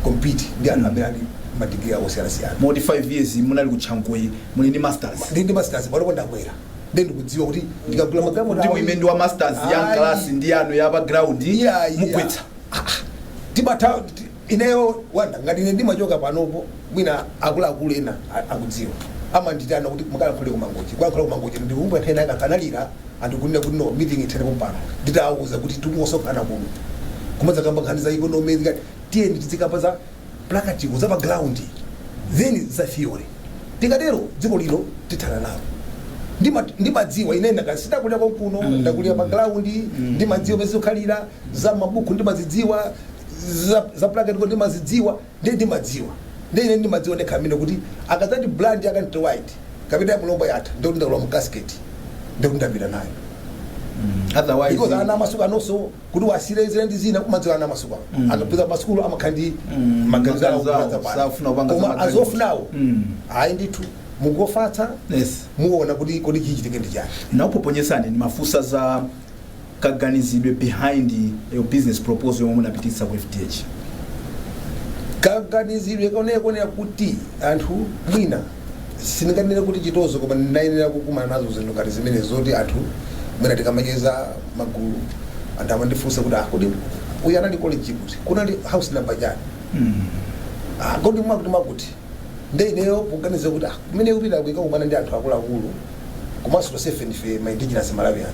compete ndi anthu amene ali madigiri awo osiyanasiyana. Moti 5 years munali ku Chanco, muli ndi masters? Ndi ndi masters. Panopo ndakwera, ndi ndikudziwa kuti ndikagula magalimoto Kuti muime ndi wa masters ya Ayi. mkalasi ndi yanu ya pa ground, Yeah. mugwetsa. Timatha ineyo wanda, ngati ine ndimachoka panopo, mwina akuluakulu ena akudziwa, amanditana kuti mukalankhule kumangochi, kulankhula kumangochi. Ndikumva nthawi ina akanalira anthu kunena kuti, "No, meeting ithere pompano." Nditawuza kuti tikungosonkhana kuno kumadzakamba nkhani za economy, zikati tiyeni tizikamba za practical, za pa ground, then za theory. Tikatero dziko lino tithana nalo. Ndimadziwa ine, ndakulira konkuno, ndakulira pa ground, ndimadziwa pese kukhalira za mabuku, ndimazidziwa za practical, ndimazidziwa, ndi ndimadziwa, ndi ine ndimadziwa ndekha amene kuti akadzati brand ya Countrywide kapita ya Mulombo yatha, ndikuti ndalowa mu casket, ndikuti ndapita nayo. Otherwise Because ana amasuku anonso kuti wasire zina ndi zina, kumadziwa ana amasuku awo akapita masukulu amakhala ndi maganizo awo maganizo awo, kumadza pano. safuna kupanga za Koma maganizo. azofunawo, ayi ndithu, mukufatsa, muona kuti kodi chichitike ndi chani. Nakupoponyesani ndi mafusa za kaganizidwe behind your business proposal yomwe munapititsa ku FDH. Kaganizidwe kaoneka kuti anthu mwina sindinganene kuti chitozo, koma ndinayenera kukumana nazo zinthu ngati zimene zoti anthu mwina tikamacheza magulu, anthu amandifunsa kuti, "Ah, kodi uyu anali college kuti, kunali house number chani? Ah, kodi mwakuti mwakuti?" Nde ineyo kuganiza kuti, ah, kumene kupita kuikakumana ndi anthu akuluakulu, komanso tonsefe ndife ma indigenous Malawian.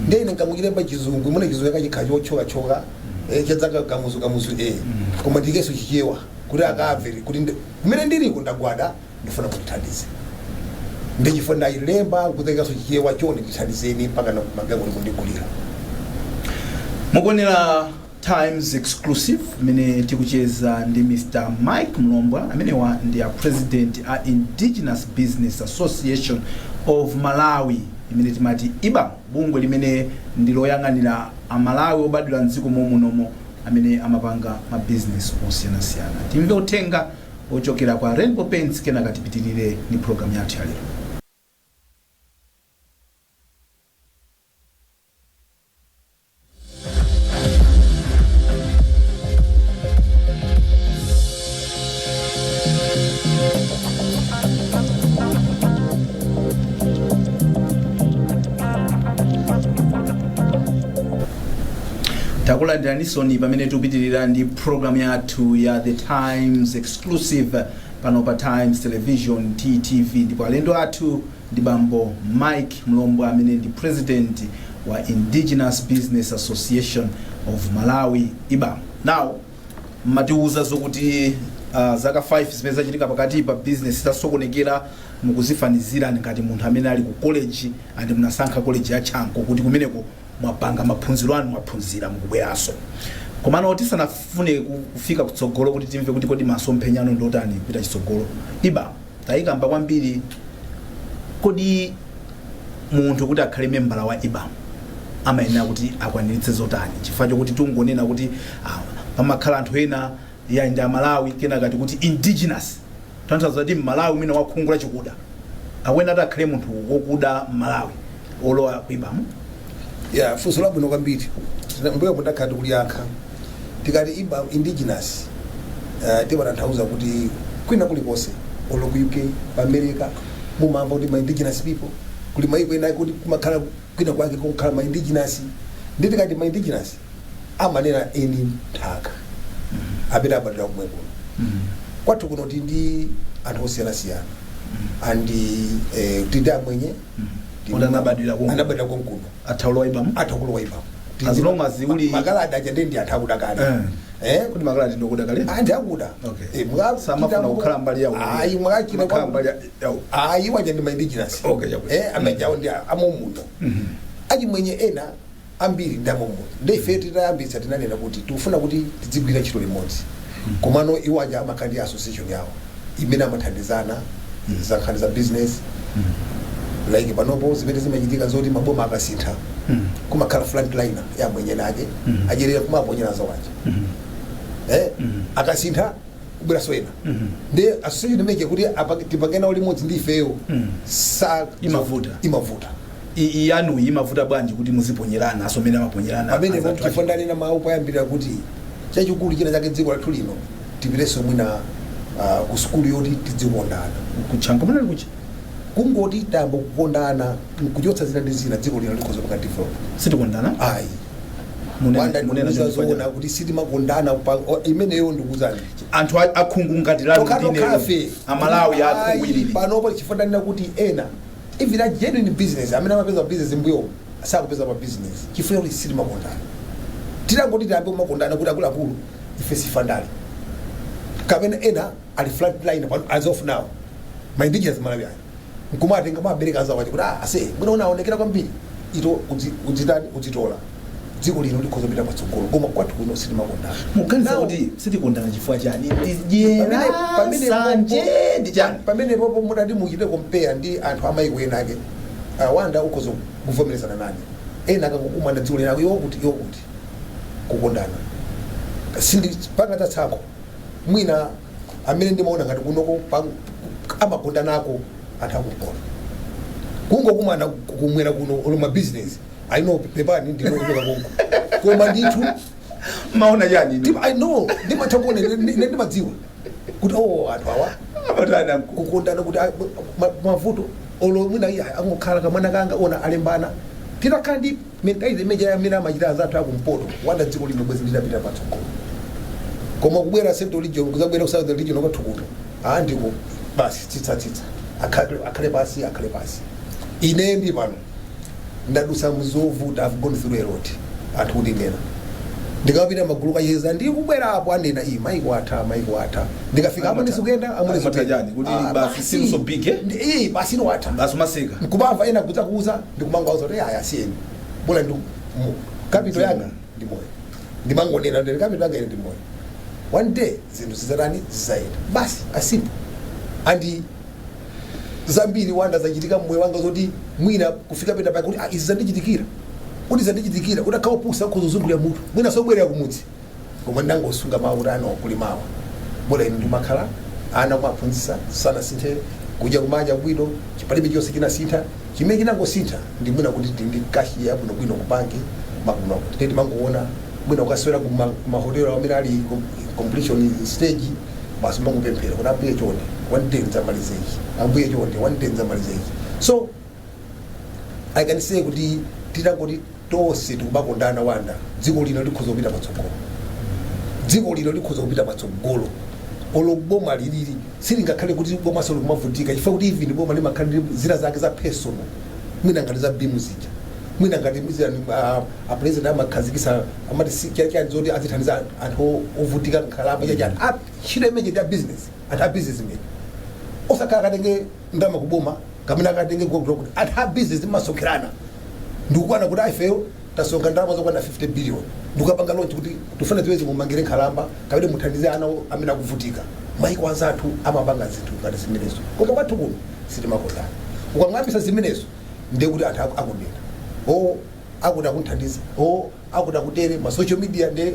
Nde ine nkangochilemba Chizungu, imene Chizungu yakachikhala chochokachoka, chadzaka kamuzu kamuzu, koma ndikeso Chichewa kuti akamve kuti kumene ndiliko ndagwada, ndifuna kundithandize. Ndichifuna ndayilemba kutekanso Chichewa, "Chonde ndithandizeni," mpaka magalimoto kundigulira. Mukuonera Times Exclusive imene tikucheza ndi Mr Mike Mlombwa, amenewa ndi a president a Indigenous Business Association of Malawi, imene timati IBAM, bungwe limene ndi loyang'anira Amalawi obadwira mdziko momunomo amene amapanga mabizinesi osiyanasiyana. Timve uthenga ochokera kwa Rainbow Paints, kenaka tipitirire ndi program yathu ya lero. Takulandiranisoni pamene tikupitirira ndi program yathu ya The Times Exclusive pano pa Times Television, TTV, ndipo alendo athu ndi bambo Mike Mlombwa, amene ndi president wa Indigenous Business Association of Malawi, IBAM. Now mmatiuza zokuti Zaka 5 zimene zachitika pakati pa business zasokonekera, mukuzifanizira ngati munthu amene ali ku college and munasankha college ya Chanco kuti kumeneko mwapanga maphunziro anu, mwaphunzira, mukubweranso. Komano tisanafune kufika kutsogolo kuti timve kuti kodi masomphenya anu ndotani kupita chitsogolo, IBAM tayikamba kwambiri. Kodi munthu kuti akhale membala wa IBAM amayenera kuti akwaniritse zotani? Chifukwa chokuti tungonena kuti pamakhala anthu ena ya ndi Amalawi, kenakati kuti indigenous, tanthauza kuti Mmalawi mwina wakhungu la chikuda, akuyenera kuti akhale munthu wokuda Mmalawi olowa ku IBAM? Ya, funso labwino kwambiri. Mbuyo mundakhala tikuliyankha. Tikati IBAM indigenous, timatanthauza kuti kwina kulikonse, olo ku UK, pa America, mumamva kuti ma indigenous people, kuli maiko ena kuti kumakhala kwina kwake kukhala ma indigenous. Ndi tikati ma indigenous, amanena eni nthaka amene abadwira kumwe kuno. Kwathu kuno tili ndi anthu osiyanasiyana andi tili ndi Amwenye. Kuti anabadwira konkuno. Anabadwira konkuno. Atha kulowa IBAM? Atha kulowa IBAM. As long as uli- Makaladi aja ndi anthu akuda kale. Kuti makaladi ndokuda kale? Anthu akuda. Samafuna kukhala mbali yawo. Ayi, mwakachita Makhala mbali yawo. Ayi, waja ndi ma indigenous. Okay, chabwino. Amejawo ndi amomuno. Achimwenye ena ambiri ndi amomuno. Ndi ife titayambitsa tinanena kuti tikufuna kuti tidzigwira ntchito limodzi, komano iwo aja amakhala ndi association yawo imene amathandizana za nkhani za business. Like panopo zimene zimachitika zoti maboma akasintha, kumakhala frontliner ya mwenye nake ajerera kumaponyera zawaja. Akasintha, kubweranso ena. Ndi association imeneyi kuti tipange nawo limodzi ndi ifeyo sa Imavuta. Imavuta. Yanuyi imavuta bwanji kuti muziponyerana aso mene amaponyerana pamene anzathu? Chifukwa ndanena mawu poyambirira kuti chachikulu china chake dziko lathu lino tipitenso mwina ku sukulu yoti tidzikondana. Ku Chanco munali kuchi Kungoti tayamba kukondana, nkuchotsa zina ndi zina, dziko lino likhoza kupanga develop. Sitikondana? Ayi. Wanda, Munena ndikuuza choncho zoona kuti sitimakondana imeneyo ndikuuzani. Anthu akhungu ngati lanu ndine Tokhafe. Amalawi akhungu ilili. Panopo chifukwa ndanena kuti ena, even a genuine business amene amapeza business mbuyo, sakupeza pa business chifukwa kuti sitimakondana. Tilangoti tiyambe kumakondana kuti akuluakulu, ife sifandali, kapena ena ali frontline pano as of now, ma indigenous Malawi aya nkumatenga mabereka anzawo aja kuti ah, ase mwina unaonekera kwambiri ito udzitani, udzitola, dziko lino likhoza kupita patsogolo. Koma kwathu kuno sitimakondana. Muganiza Now, kuti sitikondana chifukwa chani? Ndidyera, sanje, ndi chani? Pamene popo mudati muchite compare ndi anthu amaiko ena ake, awanda ukhoza kuvomerezana nane, ena akangokumana dziko lina, iwo kuti iwo kuti kukondana sindipanga tsankho. Mwina amene ndimaona ngati kunoko amakondanako anthu akumpoto, kungokumana kumwera kuno olo ma business I know, pepani, ndinokuchoka konko, koma ndithu Maona chani inu? I know, ndimatha kuona ine, ndimadziwa kuti oh, anthu awa Amatani anku? Kukondana kuti mavuto olo mwina iye angokhala kamwana kanga ona alembana. Titakhala ndi mentality imene amene amachita anzathu akumpoto, wanda, dziko lino bwezi litapita patsogolo. Koma kubwera Central Region, kuzabwera ku Southern Region kwathu kuno, ah, ndiko basi tsitsa tsitsa, akhale akhale pasi, akhale pasi. Ine ndi pano ndadusa mzovuta. I've gone through a lot. Anthu kundinena ndikapita magulu kacheza, ndikubwera apo anena iyi, maiko atha, maiko atha. Ndikafika apo ndizikuyenda amene Amatha chani? Kuti basi siluso big, eh? Basi ino atha. Basi umaseka. Nkumamva ena kudza kuuza, ndikumangauza kuti aya, asiyeni, bola ndi capital yanga ndi moyo. Ndimangonena ndi capital yanga ine ndi moyo. One day zinthu zizatani? Zizayenda basi, asimple. And zambiri, Wanda, zachitika mmoyo wanga zoti mwina kufika pena pake kuti ah, izi zandichitikira, kuti zandichitikira, kuti akhawa pusa kuzungulira mutu, mwina sobwerera kumudzi, koma ndangosunga mawu kuti ano kuli mawa, bola ine ndimakhala ana kumaphunzitsa, sanasinthe, kudya kumadya bwino, palibe chonse chinasintha. Chimene chinangosintha ndi mwina kuti ndi cash yabwinobwino ku banki makuno, kuti timangoona mwina ukaswera kumahotelo amene ali completion stage, basi mangopemphera kuti Ambuye chonde, one day ndzamalize ichi, Ambuye chonde, one day ndzamalize ichi. So I can say kuti titangoti tonse tikumakondana, Wanda, dziko lino likhoza kupita patsogolo. Dziko lino likhoza kupita patsogolo. Olo boma lilili silingakhale kuti boma solo kumavutika, chifukwa kuti even boma limakhala ndi zina zake za personal, mwina ngati za bimu zija. Mwina ngati mizani a president amakhazikisa, amati chachani zoti azithandiza anthu ovutika, nkhalamba, chachani. Ntchito imene ndi ya business, anthu a business imene osakhala akatenge ndalama kuboma kamene akatenge kuti anthu a business masonkherana ndikukwana kuti ifeyo tasonkha ndalama zokwana 50 billion, ndikukapanga launch kuti tifuna ziwezi mumangire nkhalamba kapena muthandize ana amene akuvutika. Maiko anzathu amapanga zinthu ngati zimenezo, koma kwathu kuno sitimakondana. Ukang'ambisa zimenezo, ndiye kuti anthu akunena o akuti akunthandiza, o akuti akutere ma social media. Nde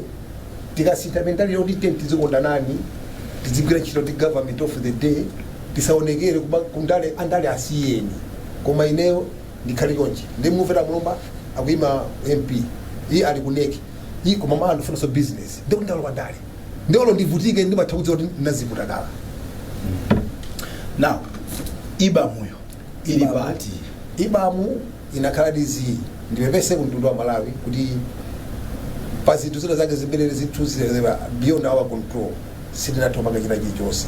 tikasintha mentality yoti tenti tizikondanani, tizigwira ntchito ndi government of the day, tisaonekere kundale, andale asiyeni. Koma ineyo ndikhale chonchi, ndi mumvera Mulomba akuyima MP, iye ali ku NEC iyi, koma ma ndifunanso business, ndikuti ndalowa ndale, ndiolo ndivutike, ndimatha kudziwa kuti ndinazivuta kala. Now, IBAMuyo ili IBAMU. pati? IBAMU inakhala dizi. Ndipepese ku mtundu wa Malawi kuti pa zinthu zina zake zimene zinthu zilezera beyond our control, sitinatha china chilichonse.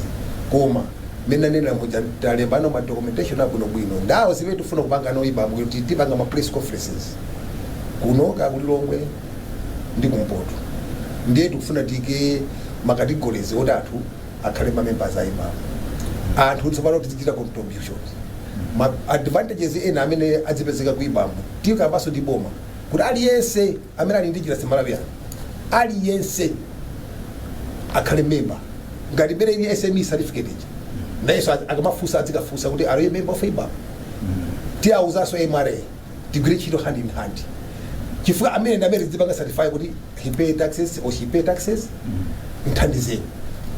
Koma mmene nanena muja, talembano ma documentation abwinobwino ndawo zimene tifuna kupanga no IBAMU, kuti tipanga ma press conferences kuno kakulilongwe ndi kumpoto. Ndiye tikufuna tike ma categories oti anthu akhale ma members a IBAMU. Anthu tsopano tizichita contributions, ma advantages ena amene adzipezeka ku IBAMU. Tikambanso ndi boma kuti aliyense amene ali ndi njira Malawi ano, aliyense akhale member, ngati imene ili SME certificate ija, nayenso akamafunsa adzikafunsa kuti, "Are you a member of IBAM?" Tiyawuzanso MRA tigwire ntchito hand in hand, chifukwa amene ndi amene tizipanga certify kuti he pay taxes or she pay taxes. Mthandizeni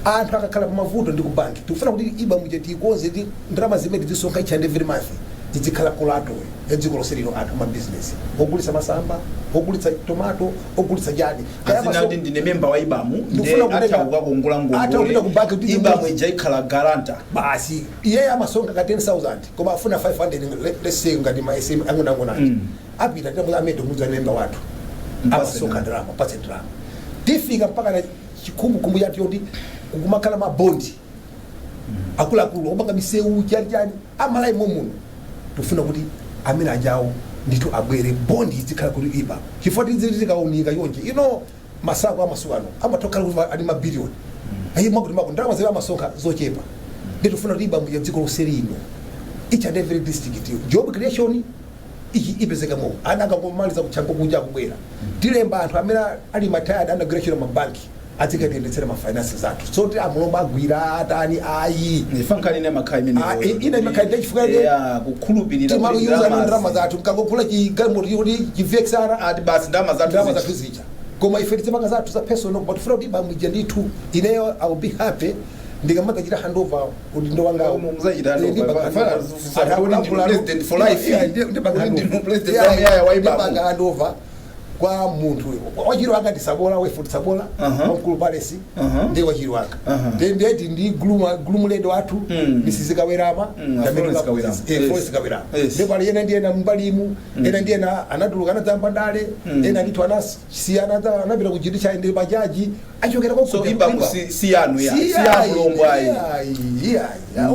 anthu akakhala pamavuto ndi ku banki. Tikufuna kuti IBAMU ija tiyikonze ndi ndalama zimene tizisonkha each and every month tizikhala collateral ya dziko lonse lino. Anthu amabizinesi ogulitsa masamba, ogulitsa tomato, ogulitsa chani. Kaya Azina kuti ndine member wa IBAMU, nde Ndikufuna kutenga- atha kukakongola atha kupita ku banki kuti IBAMU ija ikhala guarantor. Basi, iye amasonkha ka 10,000 koma afuna 500, let's say ngati ma SM ang'onoang'ono aja, apita tinamuza amene tikumuza member wathu Mpase amasonkha ndalama. Ndalama, patse ndalama. Tifika mpaka na chikhumbukhumbu chathu yoti kukumakhala mabondi akuluakulu opanga misewu, chani chani, amalayi momuno. Tikufuna kuti amene ajawo ndithu abwere, bondi izikhala kuti IBAMU, chifukwa tiziti tikaunika chonje ino ma SACCO amasuku ano amatokhala kuti ali mabiliyoni ayi, mwakuti mako ndalama zimene amasonkha zochepa. Ndi tifuna kuti IBAMU ya dziko lonse lino, each and every district, job creation iki ipezeka mo. Ana akangomaliza kutchango kuja akubwera, tilemba anthu amene ali ma retired, anagwira ntchito mabanki, azikatiyendetsera ma finances athu. So ti amulomba agwira atani ayi. Ifa nkhani ine makhala imene Ah, ina imakhala ndi chifukwa yake ya kukhulupirira kuti timaluyuza ndalama ndalamazi- zathu mkangogula chigalimoto kuti chivexara ati basi ndalama zathu ndalama zija. zathu zija, koma ife tizipanga zathu za personal. Koma tifuna kuti IBAMU ija ndithu, ineyo I will be happy ndikamadzachita handover udindo wangawo. Muzachita handover. Fana, kuti ndinu president for life. Kuti ndinu president wamuyaya wa IBAMU. Ndipanga handover kwa munthu wachiro wanga, ndisabola wefu, tisabola wamkulu Palace. Ndiye wachiro wanga. Ndeti ndi groom lady wathu, Mrs Kawerama. Florence Kawerama. Florence Kawerama. Ndipo ali ena ndi ena mbalimu, ena ndi ena anatuluka, anadzamba ndale, ena ndithu anasiyana, anapita ku judiciary ndi bajaji achokera kwa So IBAMU si yanu ya si ya Mulombo ayi.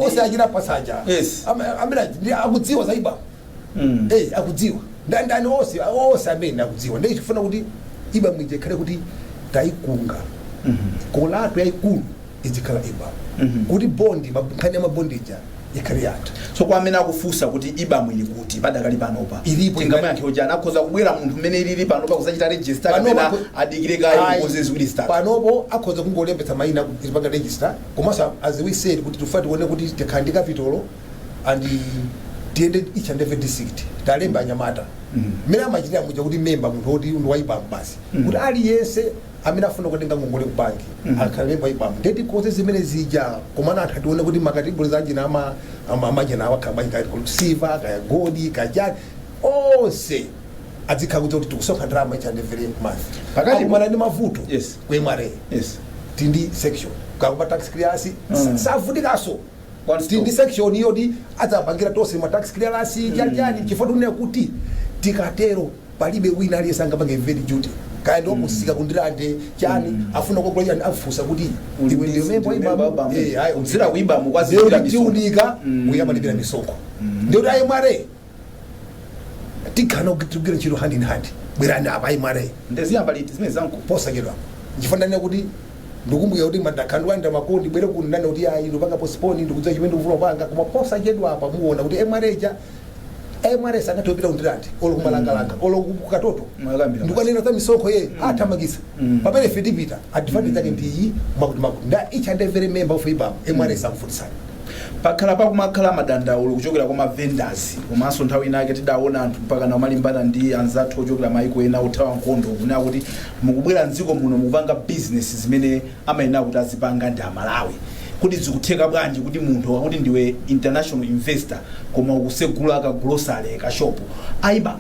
Onse achita pasaja amene ndi akudziwa za IBAMU. Akudziwa ndani onse, onse amene akudziwa. Ndiye tifuna kuti IBAMU ija ikhale kuti tayikunga, collateral yayikulu izikhala IBAMU, kuti bondi nkhani ya mabondi ija ikhale yatha. So kwa amene akufunsa kuti IBAMU ili kuti padakali panopa, Ilipo. tingamuyankhe kuti akhoza kubwera munthu mmene ilili panopa kuzachita register, Panopa kapena adikire kaye Ayi, kukonze ziwiri zitatu? Panopo akhoza kungolembetsa mayina tipanga register. Komanso as we said kuti tifuna tione kuti tikhala ndi capital and tiyende each and every district, talemba anyamata mmene amachitira muja kuti member, munthu woti ndi wa IBAMU basi, kuti aliyense amene afuna kutenga ngongole ku banki akhale member wa IBAMU. Ndiye tikonze zimene zija, komana anthu atione kuti ma categories anjina amajina awo akhala bwanji, kaya silver, kaya gold, kaya chani, onse adzikhala kudziwa kuti tikusonkha ndalama each and every month. Akumana ndi mavuto ku MRA, tindi section kakupa tax clearance, savutikanso. One stop. Tindi section yoti adzapangira tonse ma tax clearance, chani chani, chifukwa tikunena kuti tikatero palibe wina aliyense angapange evade duty, kaya ndi wakusika kundilande chani, afuna kugula chani, afusa kuti Uli iwe ndiwe member ndi member wa IBAMU? wa IBAMU. Eh, ayi, Kudzera ku IBAMU kwa Ndiye kuti zilipira misonkho. tiunika uyu amalipira misonkho, ndiye kuti ayi MRA. Tikhala kugwira ntchito hand in hand. Bwerani apa, MRA. Ndeziyamba liti zimene zanku? Posachedwa, nchifanana kuti ndikumbukira kuti madakhandwanda makondi bwere kuno, ndane kuti ayi, ndipanga postpone, ndikudziwa chimene ndikufuna kupanga, koma posachedwa apa muona kuti MRA ja, MRA sangathe kupita kundirandi olo kumalangalanga olo kukatoto. Mwakambira. Ndikukanena za misonkho ye athamangisa. Pamene ife tipita, advantage yake ndiyi, makuti makuti nda each and every member of IBAM, MRA sakuvutitsani. Pakhala pakumakhala madandaulo kuchokera kwa mavendors, komanso nthawi inake tidaona anthu mpaka namalimbana ndi anzathu ochokera maiko ena othawa nkhondo, kunena kuti mukubwera mdziko muno, mukupanga business zimene amayenera kuti azipanga ndi Amalawi. Kuti zikutheka bwanji kuti munthu wakuti ndiwe international investor koma ukusegula ka grocery, ka shop? A IBAM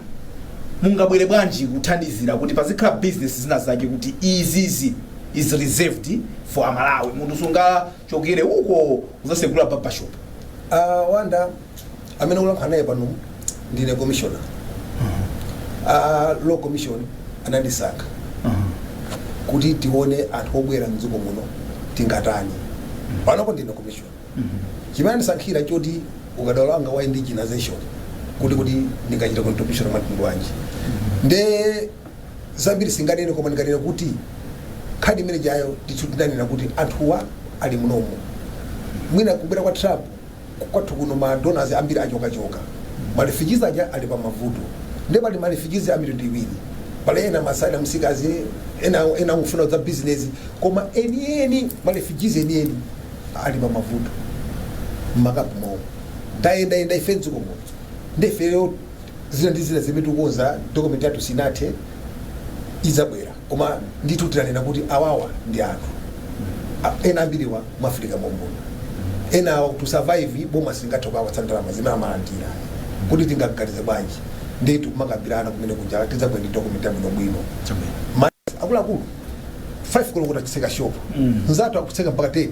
mungabwere bwanji kuthandizira kuti pazikhala business zina zake kuti izizi is reserved for Amalawi, munthu sungachokere uko kuzasegula barbershop? Wanda amene ulankhula naye pano ndine commissioner. Law Commission anandisankha kuti tione anthu obwera mdziko muno tingatani. Panopo ndine commissioner. Chimene andisankhira choti ukadaulo wanga wa indigenization, kuti ndingachita contribution mwa mtundu wanji. Nde zambiri singanene, koma ndinganene kuti nkhani imene jayo ndithu tinanena kuti anthuwa ali munomo. Mwina kubwera kwa Trump kwathu kuno, ma donors ambiri achokachoka, ma refugees aja ali pa mavuto. Ndi pali ma refugees a mitundu iwiri: pali ena ma asylum seekers, ena akufuna za business, koma enieni ma refugees enieni ali pa mavuto mmakapu mwawo. Tayendayenda ife mdziko muno, ndifeyo zina ndi zina zimene tikukonza, document yathu sinathe, idzabwera, koma ndithu tinanena kuti awawa ndi anthu ena ambiriwa mu Africa momuno, ena awa to survive boma singathe kuwapatsa ndalama zimene amalandira, kuti tingaganize bwanji. Nditu kumakambirana kumene kuja, tidzabwera ndi document yabwinobwino. Akuluakulu, 5 koloko tachitseka shop. Nzathu akutseka mpaka 10.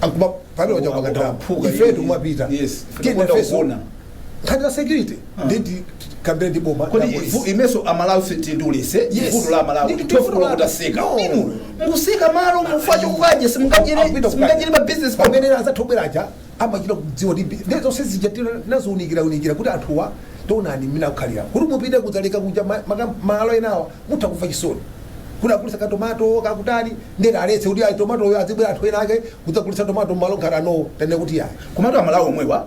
Akuma pamene waja kupanga ndalama. Akuphuka. Ifetu kumapita. Tiyeni nafeso. Kuona. Nkhani za security, nditi kambire ndi boma Kodi na polisi. Imenso Amalawi tindulise Yes. vuto la Amalawi, Ndi 12 vuto koloko taseka. No. Inu mukuseka malo mufa chokukadya, simungajere Akupita simungajere pa business. Pamene azathu aja amachita kudziwa kuti ndi zonse zija tinazowunikira unikira kuti anthuwa tionani mmene akukhalira, kuti mupite kudzaleka kuja malo enawa mutha kumva chisoni kuti agulitsa katomato kakutali, ndeti aletse kuti ayi, tomatoyo azibwera anthu ena ake kudzagulitsa tomato mmalo ngati anowo, tene kuti ayi. Komatu Amalawi omwewa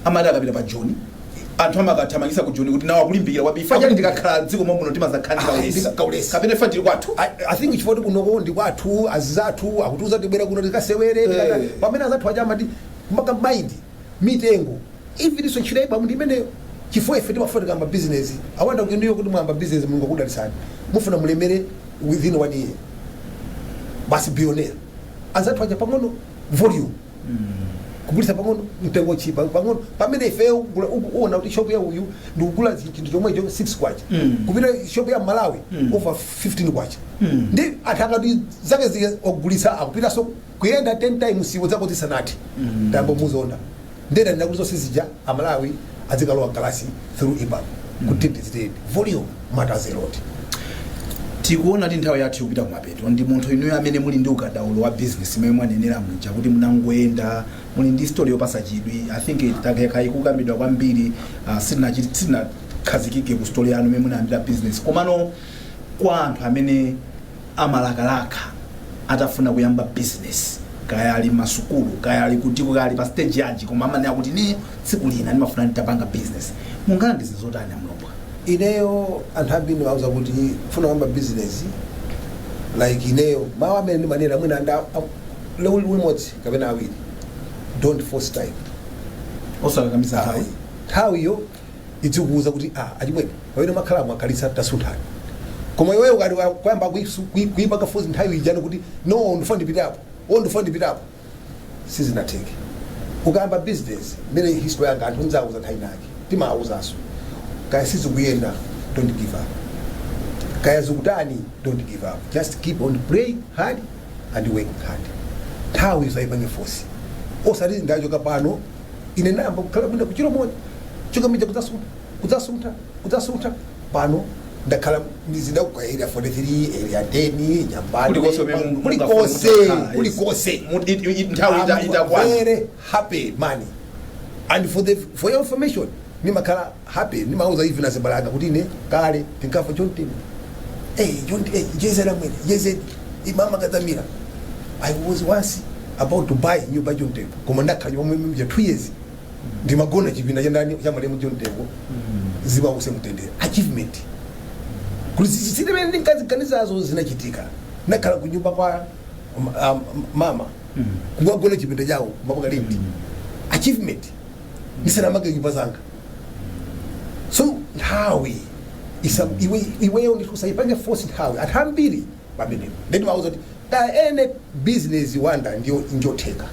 amati akapita pa Joni, anthu amakathamangisa ku Joni kuti nawo akulimbikira kwambiri. Ifa chani tikakhala dziko momwe muno timazakhala ndi Ah, kaulesi? Kaulesi. Kapena ifa tili kwathu? I think chifukwa kuti kunoko ndi kwathu, azizathu akutiuza tibwera kuno tikasewere. Pamene azathu aja amati maka mind mitengo even iso ntchito IBAM ndi imeneyo, chifukwa ife timafuna tikamba business awanda ndiyo kuti mwamba business, Mulungu akudalitsani, mufuna mulemere within one year, basi billionaire. Anzathu aja pang'ono volume, kugulitsa pang'ono, mtengo chipa pang'ono, pamene ife uona kuti shop ya uyu ndikugula chinthu chomwecho 6 kwacha, kupita shop ya Malawi over 15 kwacha. Ndi anthu akati zake zike ogulitsa akupitanso kuyenda 10 times iwo zako zisanati tambo muzonda. Ndena ndinakuti zonse zija Amalawi azikalowa kalasi through IBAM kuti tizitende volume matters a lot. Tikuona kuti nthawi yathu ikupita kumapeto. Ndi munthu inuyo amene muli ndi ukadaulo wa business imene mwanenera muja kuti munangoyenda, muli ndi story yopasa chidwi. I think takeka ikukambidwa kwambiri, sitinakhazikike ku story yanu imene munayambira business. Komano kwa anthu amene amalakalaka atafuna kuyamba business, kaya ali masukulu, kaya ali kutiko, kaya ali pa stage yanji, koma amanena kuti ne tsiku lina ndimafuna nditapanga business, mungalangize zotani, Amlombwa? Ineyo anthu ambiri ndimauza kuti funa kuyamba business like ineyo, mawu amene ndimanena mwina anda limodzi kapena awiri: don't force time. Osakakamiza nthawi. Ayi. Nthawiyo idzikuuza kuti ah, achimwene, pamene makhala mwakhalisa, tasunthani. Koma iweyo ukati kuyamba kuipanga force nthawi ijani kuti no, ndifuna ndipitapo, o ndifuna ndipitapo, sizinatheke. Ukayamba business, mmene history yanga, anthu nzauza nthawi nake, timawuzanso, kaya sizikuyenda, don't give up, kaya zikutani, don't give up, just keep on praying hard and working hard. Nthawi usaipange force. Osati ndachoka pano, ine nayamba kukhala bwino kuchilomoni, choka mija kudzasuntha, kudzasuntha, kudzasuntha, pano ndakhala mizinda ku Area 43, Area 10, Nyambani. Kulikonse kumene kulikonse. Mungafune. Kulikonse. Nthawi I'm itakwana. very happy money. And for your information, Nimakhala happy, nimauza even azibalanga kuti ine kale tinkafa John Tembo, hey, John, hey, jezera mwene jezedi imama Kadzamira. I was once about to buy nyumba ya John Tembo, koma ndakhala nyumba mja 2 years, ndimagona chipinda cha ndani, cha malemu John Tembo. Ziwause mtendere. Achievement kuti zimene ndinkaziganizazo zinachitika. Ndakhala kunyumba kwa mama, kumagona chipinda chawo, kumapaka rent. Achievement ndisanamage nyumba zanga. So nthawi isa iwe iweyo ndithu usaipange force nthawi. Anthu ambiri pamenepo ndeti mauza kuti ka ene business wanda ndiyo njotheka.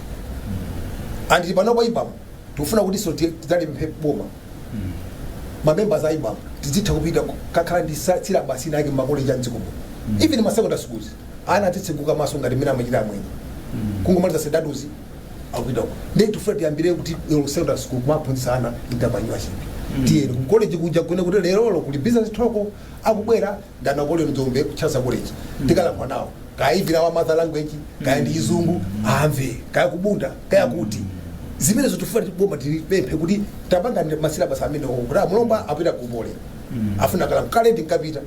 Anditi panopo IBAM tikufuna kuti so tidzalipemphe boma, ma members a IBAM tizitha kupita kakhala ndi syllabus inake mmakoleji a mdziko muno, even ma secondary schools. Ana atitsekuka maso ngati mmene amachita amwenye, kungomaliza sedaduzi akupita uko. Ndi tifuna tiyambire kuti lero secondary school kumaphunzitsa ana entrepreneurship. Tiyeni ku college kuja kune kuti lerolo kuli business talk, akubwera ndana Napoleon Dzombe kuchaza college, tikalankhula nawo kaya wa mother language, kaya ndi Chizungu amve, kaya kubunda, kaya kuti zimenezo. Tifuna tiboma tilipemphe kuti tapanga ma syllabus amene kuti amulomba apita kupole afuna kala kale ndinkapita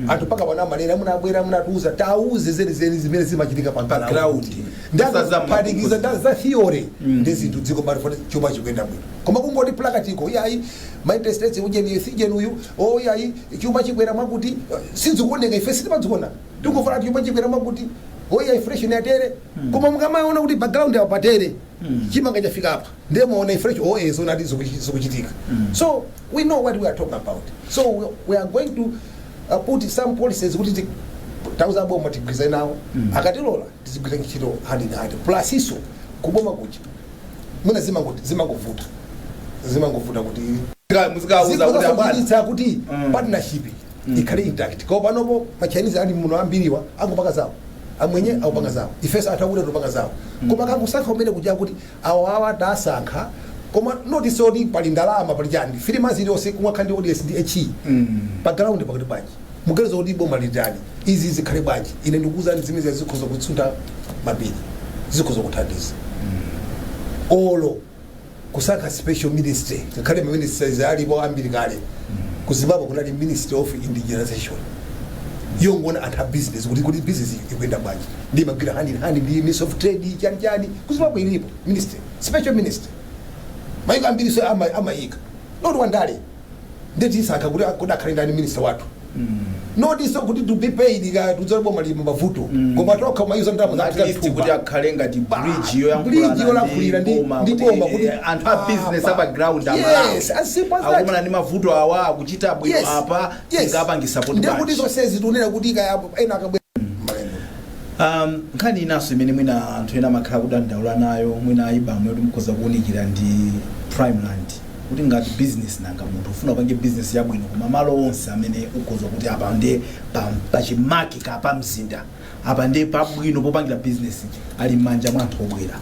anthu mpaka pano amanena munabwera munatiuza tauze zenizeni zimene zimachitika pa Pa ground. Ndaphatikiza nda za theory ndi zinthu dziko balifuna chuma chikuyenda bwino, koma kungoti practical, iyayi, ma interest rates ujeni sijeni uyu, oh iyayi, chuma chikwera mwakuti sizikuoneka. Ife sitimadziona, tikufuna chuma chikwera mwakuti, oh iya, inflation yatere, koma mukamaona kuti background yawo patere, chimanga chafika apa, ndiye muona inflation, oh eh, zonati zikuchitika. So we know what we are talking about. So we are going to put some policies kuti tauza boma tigwirizane nawo, akatilola tizigwira ntchito hand in hand. Plus iso kuboma kuja mwina zimangovuta, zimangovuta kuti Muzikauza kuti abwana zikuzasochititsa kuti partnership ikhale intact. Koma panopo ma Chinese ali muno ambiriwa angopanga zawo, amwenye akupanga zawo, ifenso anthu akuti tupanga zawo, koma kangosankha umene kuja kuti awa awa tasankha, koma notice oti pali ndalama, pali chani, 3 months iliyonse kumakhala ndi audience ndi HE pa ground pakuti bwanji muganiza kuti boma litani, izi zikhale bwanji. Ine ndikuwuzani, zimene zikhoza kutsuntha mapiri, zikhoza kuthandiza olo kusankha special ministry. Ngakhale ma ministries alipo ambiri kale, ku Zimbabwe kunali Ministry of Indigenization yongona anthu a business kuti business ikuyenda bwanji, ndi magwira hand in hand ndi Ministry of Trade, chani chani. Ku Zimbabwe ilipo ministry, special ministry. Maiko ambiri so amayika not wandale, ndeti isankha kuti akhale ndani minister wathu, not so kuti to be paid ka tudzole boma lili mavuto, koma tokha mayuza ndalama. At least kuti akhale ngati bridge Bridge yolankhulira ndi boma kuti anthu a business apa ground Yes, as simple as that. Akumana ndi mavuto awa, akuchita bwino apa, tingapange support Ndiye kuti bwanji? Zonsezi tikunena kuti kaya ena akabwera malembo. Nkhani inanso imene mwina anthu ena amakhala kudandaula nayo, mwina IBAM yoti mukhoza kuwunikira, ndi prime land, kuti ngati business, nanga munthu ufuna upange business yabwino, koma malo onse amene ukhoza kuti apa ndi pachimake ka pa mzinda, apa ndi pabwino popangira business, ali m'manja mwa anthu obwera.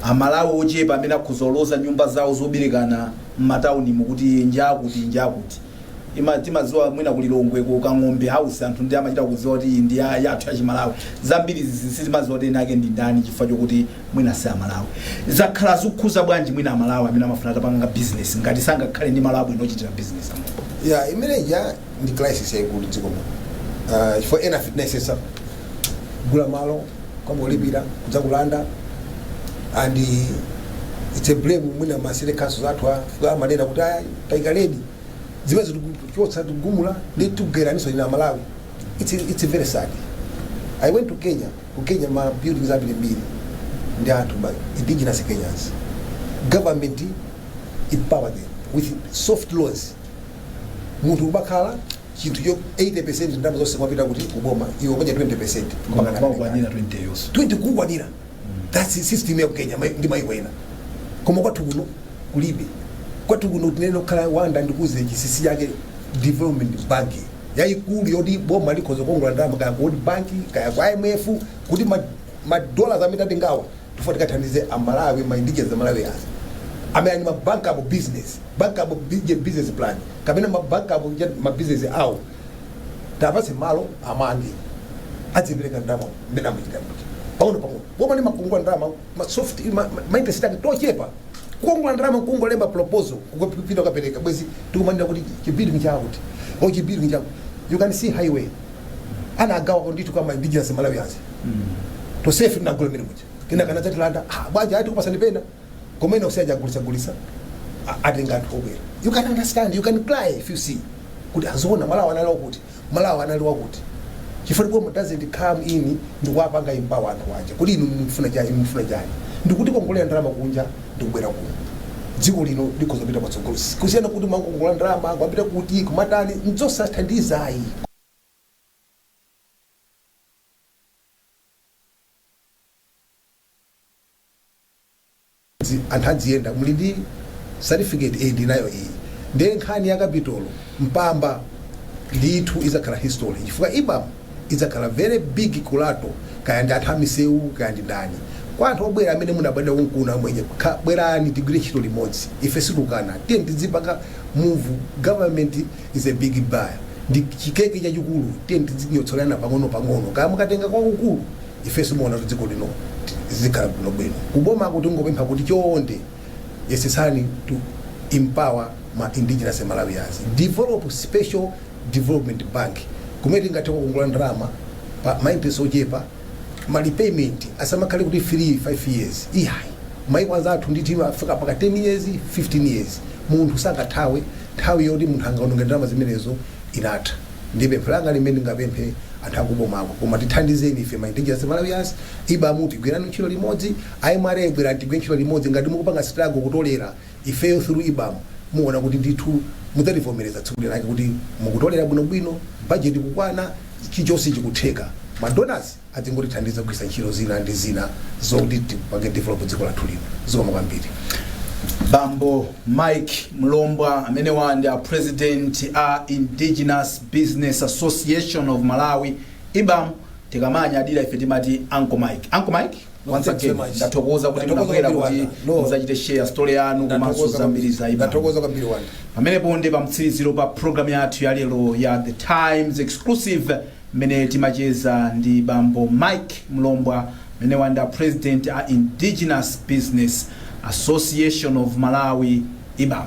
Amalawi ochepa amene akhoza kuloza nyumba zawo zoberekana m'mataunimu kuti njakuti njakuti. Timadziwa mwina kulilongwe ku Kang'ombe House, anthu ndi amachita kudziwa kuti iyi ndi yathu yachimalawi. Zambiri sitimadziwa kuti ena ake ndi ndani, chifukwa chokuti mwina si Amalawi. Zakhala zikukhuza bwanji mwina Amalawi amene amafuna atapanga business ngati sangakhale ndi malo abwino ochitira business amopo? Ya, imeneja ndi crisis yaikulu dziko muno, chifukwa ena fitness gula malo kwambolipira kudzakulanda, and it's a blame mwina ma city councils athu amanena kuti aya taika ledi zimene tikuchotsa, tikugumula ndi tikugeraniso ina Malawi. It's very sad. I went to Kenya. Ku Kenya ma buildings ambirimbiri ndi anthu ma indigenous Kenyans. Government empower them with soft loans. Munthu umakhala chinthu cho 80% ndalama zonse kwapita kuti kuboma, iwe umadya 20%. Mpaka kukwanira 20 yonso. 20 kukwanira. That's the system ya ku Kenya ndi maiko ena, koma kwathu kuno kulibe. Kwathu kuno tinene kukhala wanda ndikuze chisisi chake development bank yayikulu yoti boma likhoza kukongola ndalama kaya ku World Bank, kaya ku IMF, kuti ma dollars amene tatengawa tifuna tikathandize Amalawi, ma indigenous Amalawi azi amene ali ma bankable business, bankable business plan kapena ma bankable ma business awo, tapatse malo amange, adzipereka ndalama mmene amachita kuti pang'ono pang'ono. Boma limakongola ndalama ma soft ma interest ake tochepa. Kukongola ndalama, kungolemba proposal, kukapita kukapereka, bwezi tikumanena kuti chibuilding chakuti o chibuilding chakuti. You can see highway anagawa ndithu kama indigenous Malawians. Tosefe tinagula mene muja, kina kana zatilanda, ah, bwaja ati kupasani pena komene usiaja gulisa gulisa, atenga anthu obwera. You can understand, you can cry if you see kuti azoona Malawi anali wakuti, Malawi anali wakuti, chifukwa boma doesn't come in ndikuwapanga empower anthu aja kuti inu mufuna chani, mufuna chani, ndikuti kongolera ndalama kunja ndikubwera kuno, dziko lino likhoza kupita patsogolo, kusiyana kuti mangongola ndalama kwapita kuti kumatani, nzosathandizayi. Anthu adziyenda muli ndi certificate iyi, ndinayo iyi. Ndiye nkhani ya capital Mpamba ndithu izakhala history, chifukwa IBAM idzakhala very big collateral, kaya ndi anthu amisewu, kaya ndi ndani. Kwa anthu obwera amene munabadwa kunkuna mwenye, bwerani tigwire ntchito limodzi. Ife situkana, tiye tidzipanga move. Government is a big buyer, ndi chikeke chachikulu. Tiye tidzinyotsolana pang'ono pang'ono, kaya mukatenga kwakukulu, ifenso muona kuti dziko lino zikhala bwinobwino. Kuboma kuti ngopempha kuti chonde yesesani to empower ma indigenous Malawians, develop special development bank kumene tingathe kukongola ndalama pa ma interest ochepa, ma repayment asamakhale kuti 3 5 years, iyayi. Maiko anzathu ndithu afika paka 10 years, 15 years. Munthu sangathawe. Nthawi yoti munthu angaononge ndalama zimenezo inatha. Ndi pempho langa limene ndingapemphe anthu akubomako, koma tithandizeni ife ma indigenous Malawians. IBAM, tigwirani ntchito limodzi. MRA, bwerani tigwire ntchito limodzi. Ngati mukupanga struggle kutolera, ifeyo through IBAM muona kuti ndithu mudzativomereza tsiku linake kuti mukutolera bwinobwino, budget kukwana, chilichonse chikutheka. Ma donors adzingotithandiza kugwiritsa ntchito zina ndi zina zokuti tipange develop dziko lathu lino. Zikomo kwambiri. Bambo Mike Mlombwa amene ndi a president a Indigenous Business Association of Malawi, IBAM. Tikamanyadira ife timati Uncle Mike. Uncle Mike, No, once thanks again so much. ndathokoza kuti Ndathokoza munabwera kwambiri, kuti Wanda. No. muzachite share story yanu komanso zambiri za IBAM. Ndathokoza kwambiri, Wanda. Pamenepo ndi pamtsiriziro pa program yathu ya lero ya The Times Exclusive, mmene timacheza ndi bambo Mike Mlombwa mmene wanda president a Indigenous Business Association of Malawi, IBAM.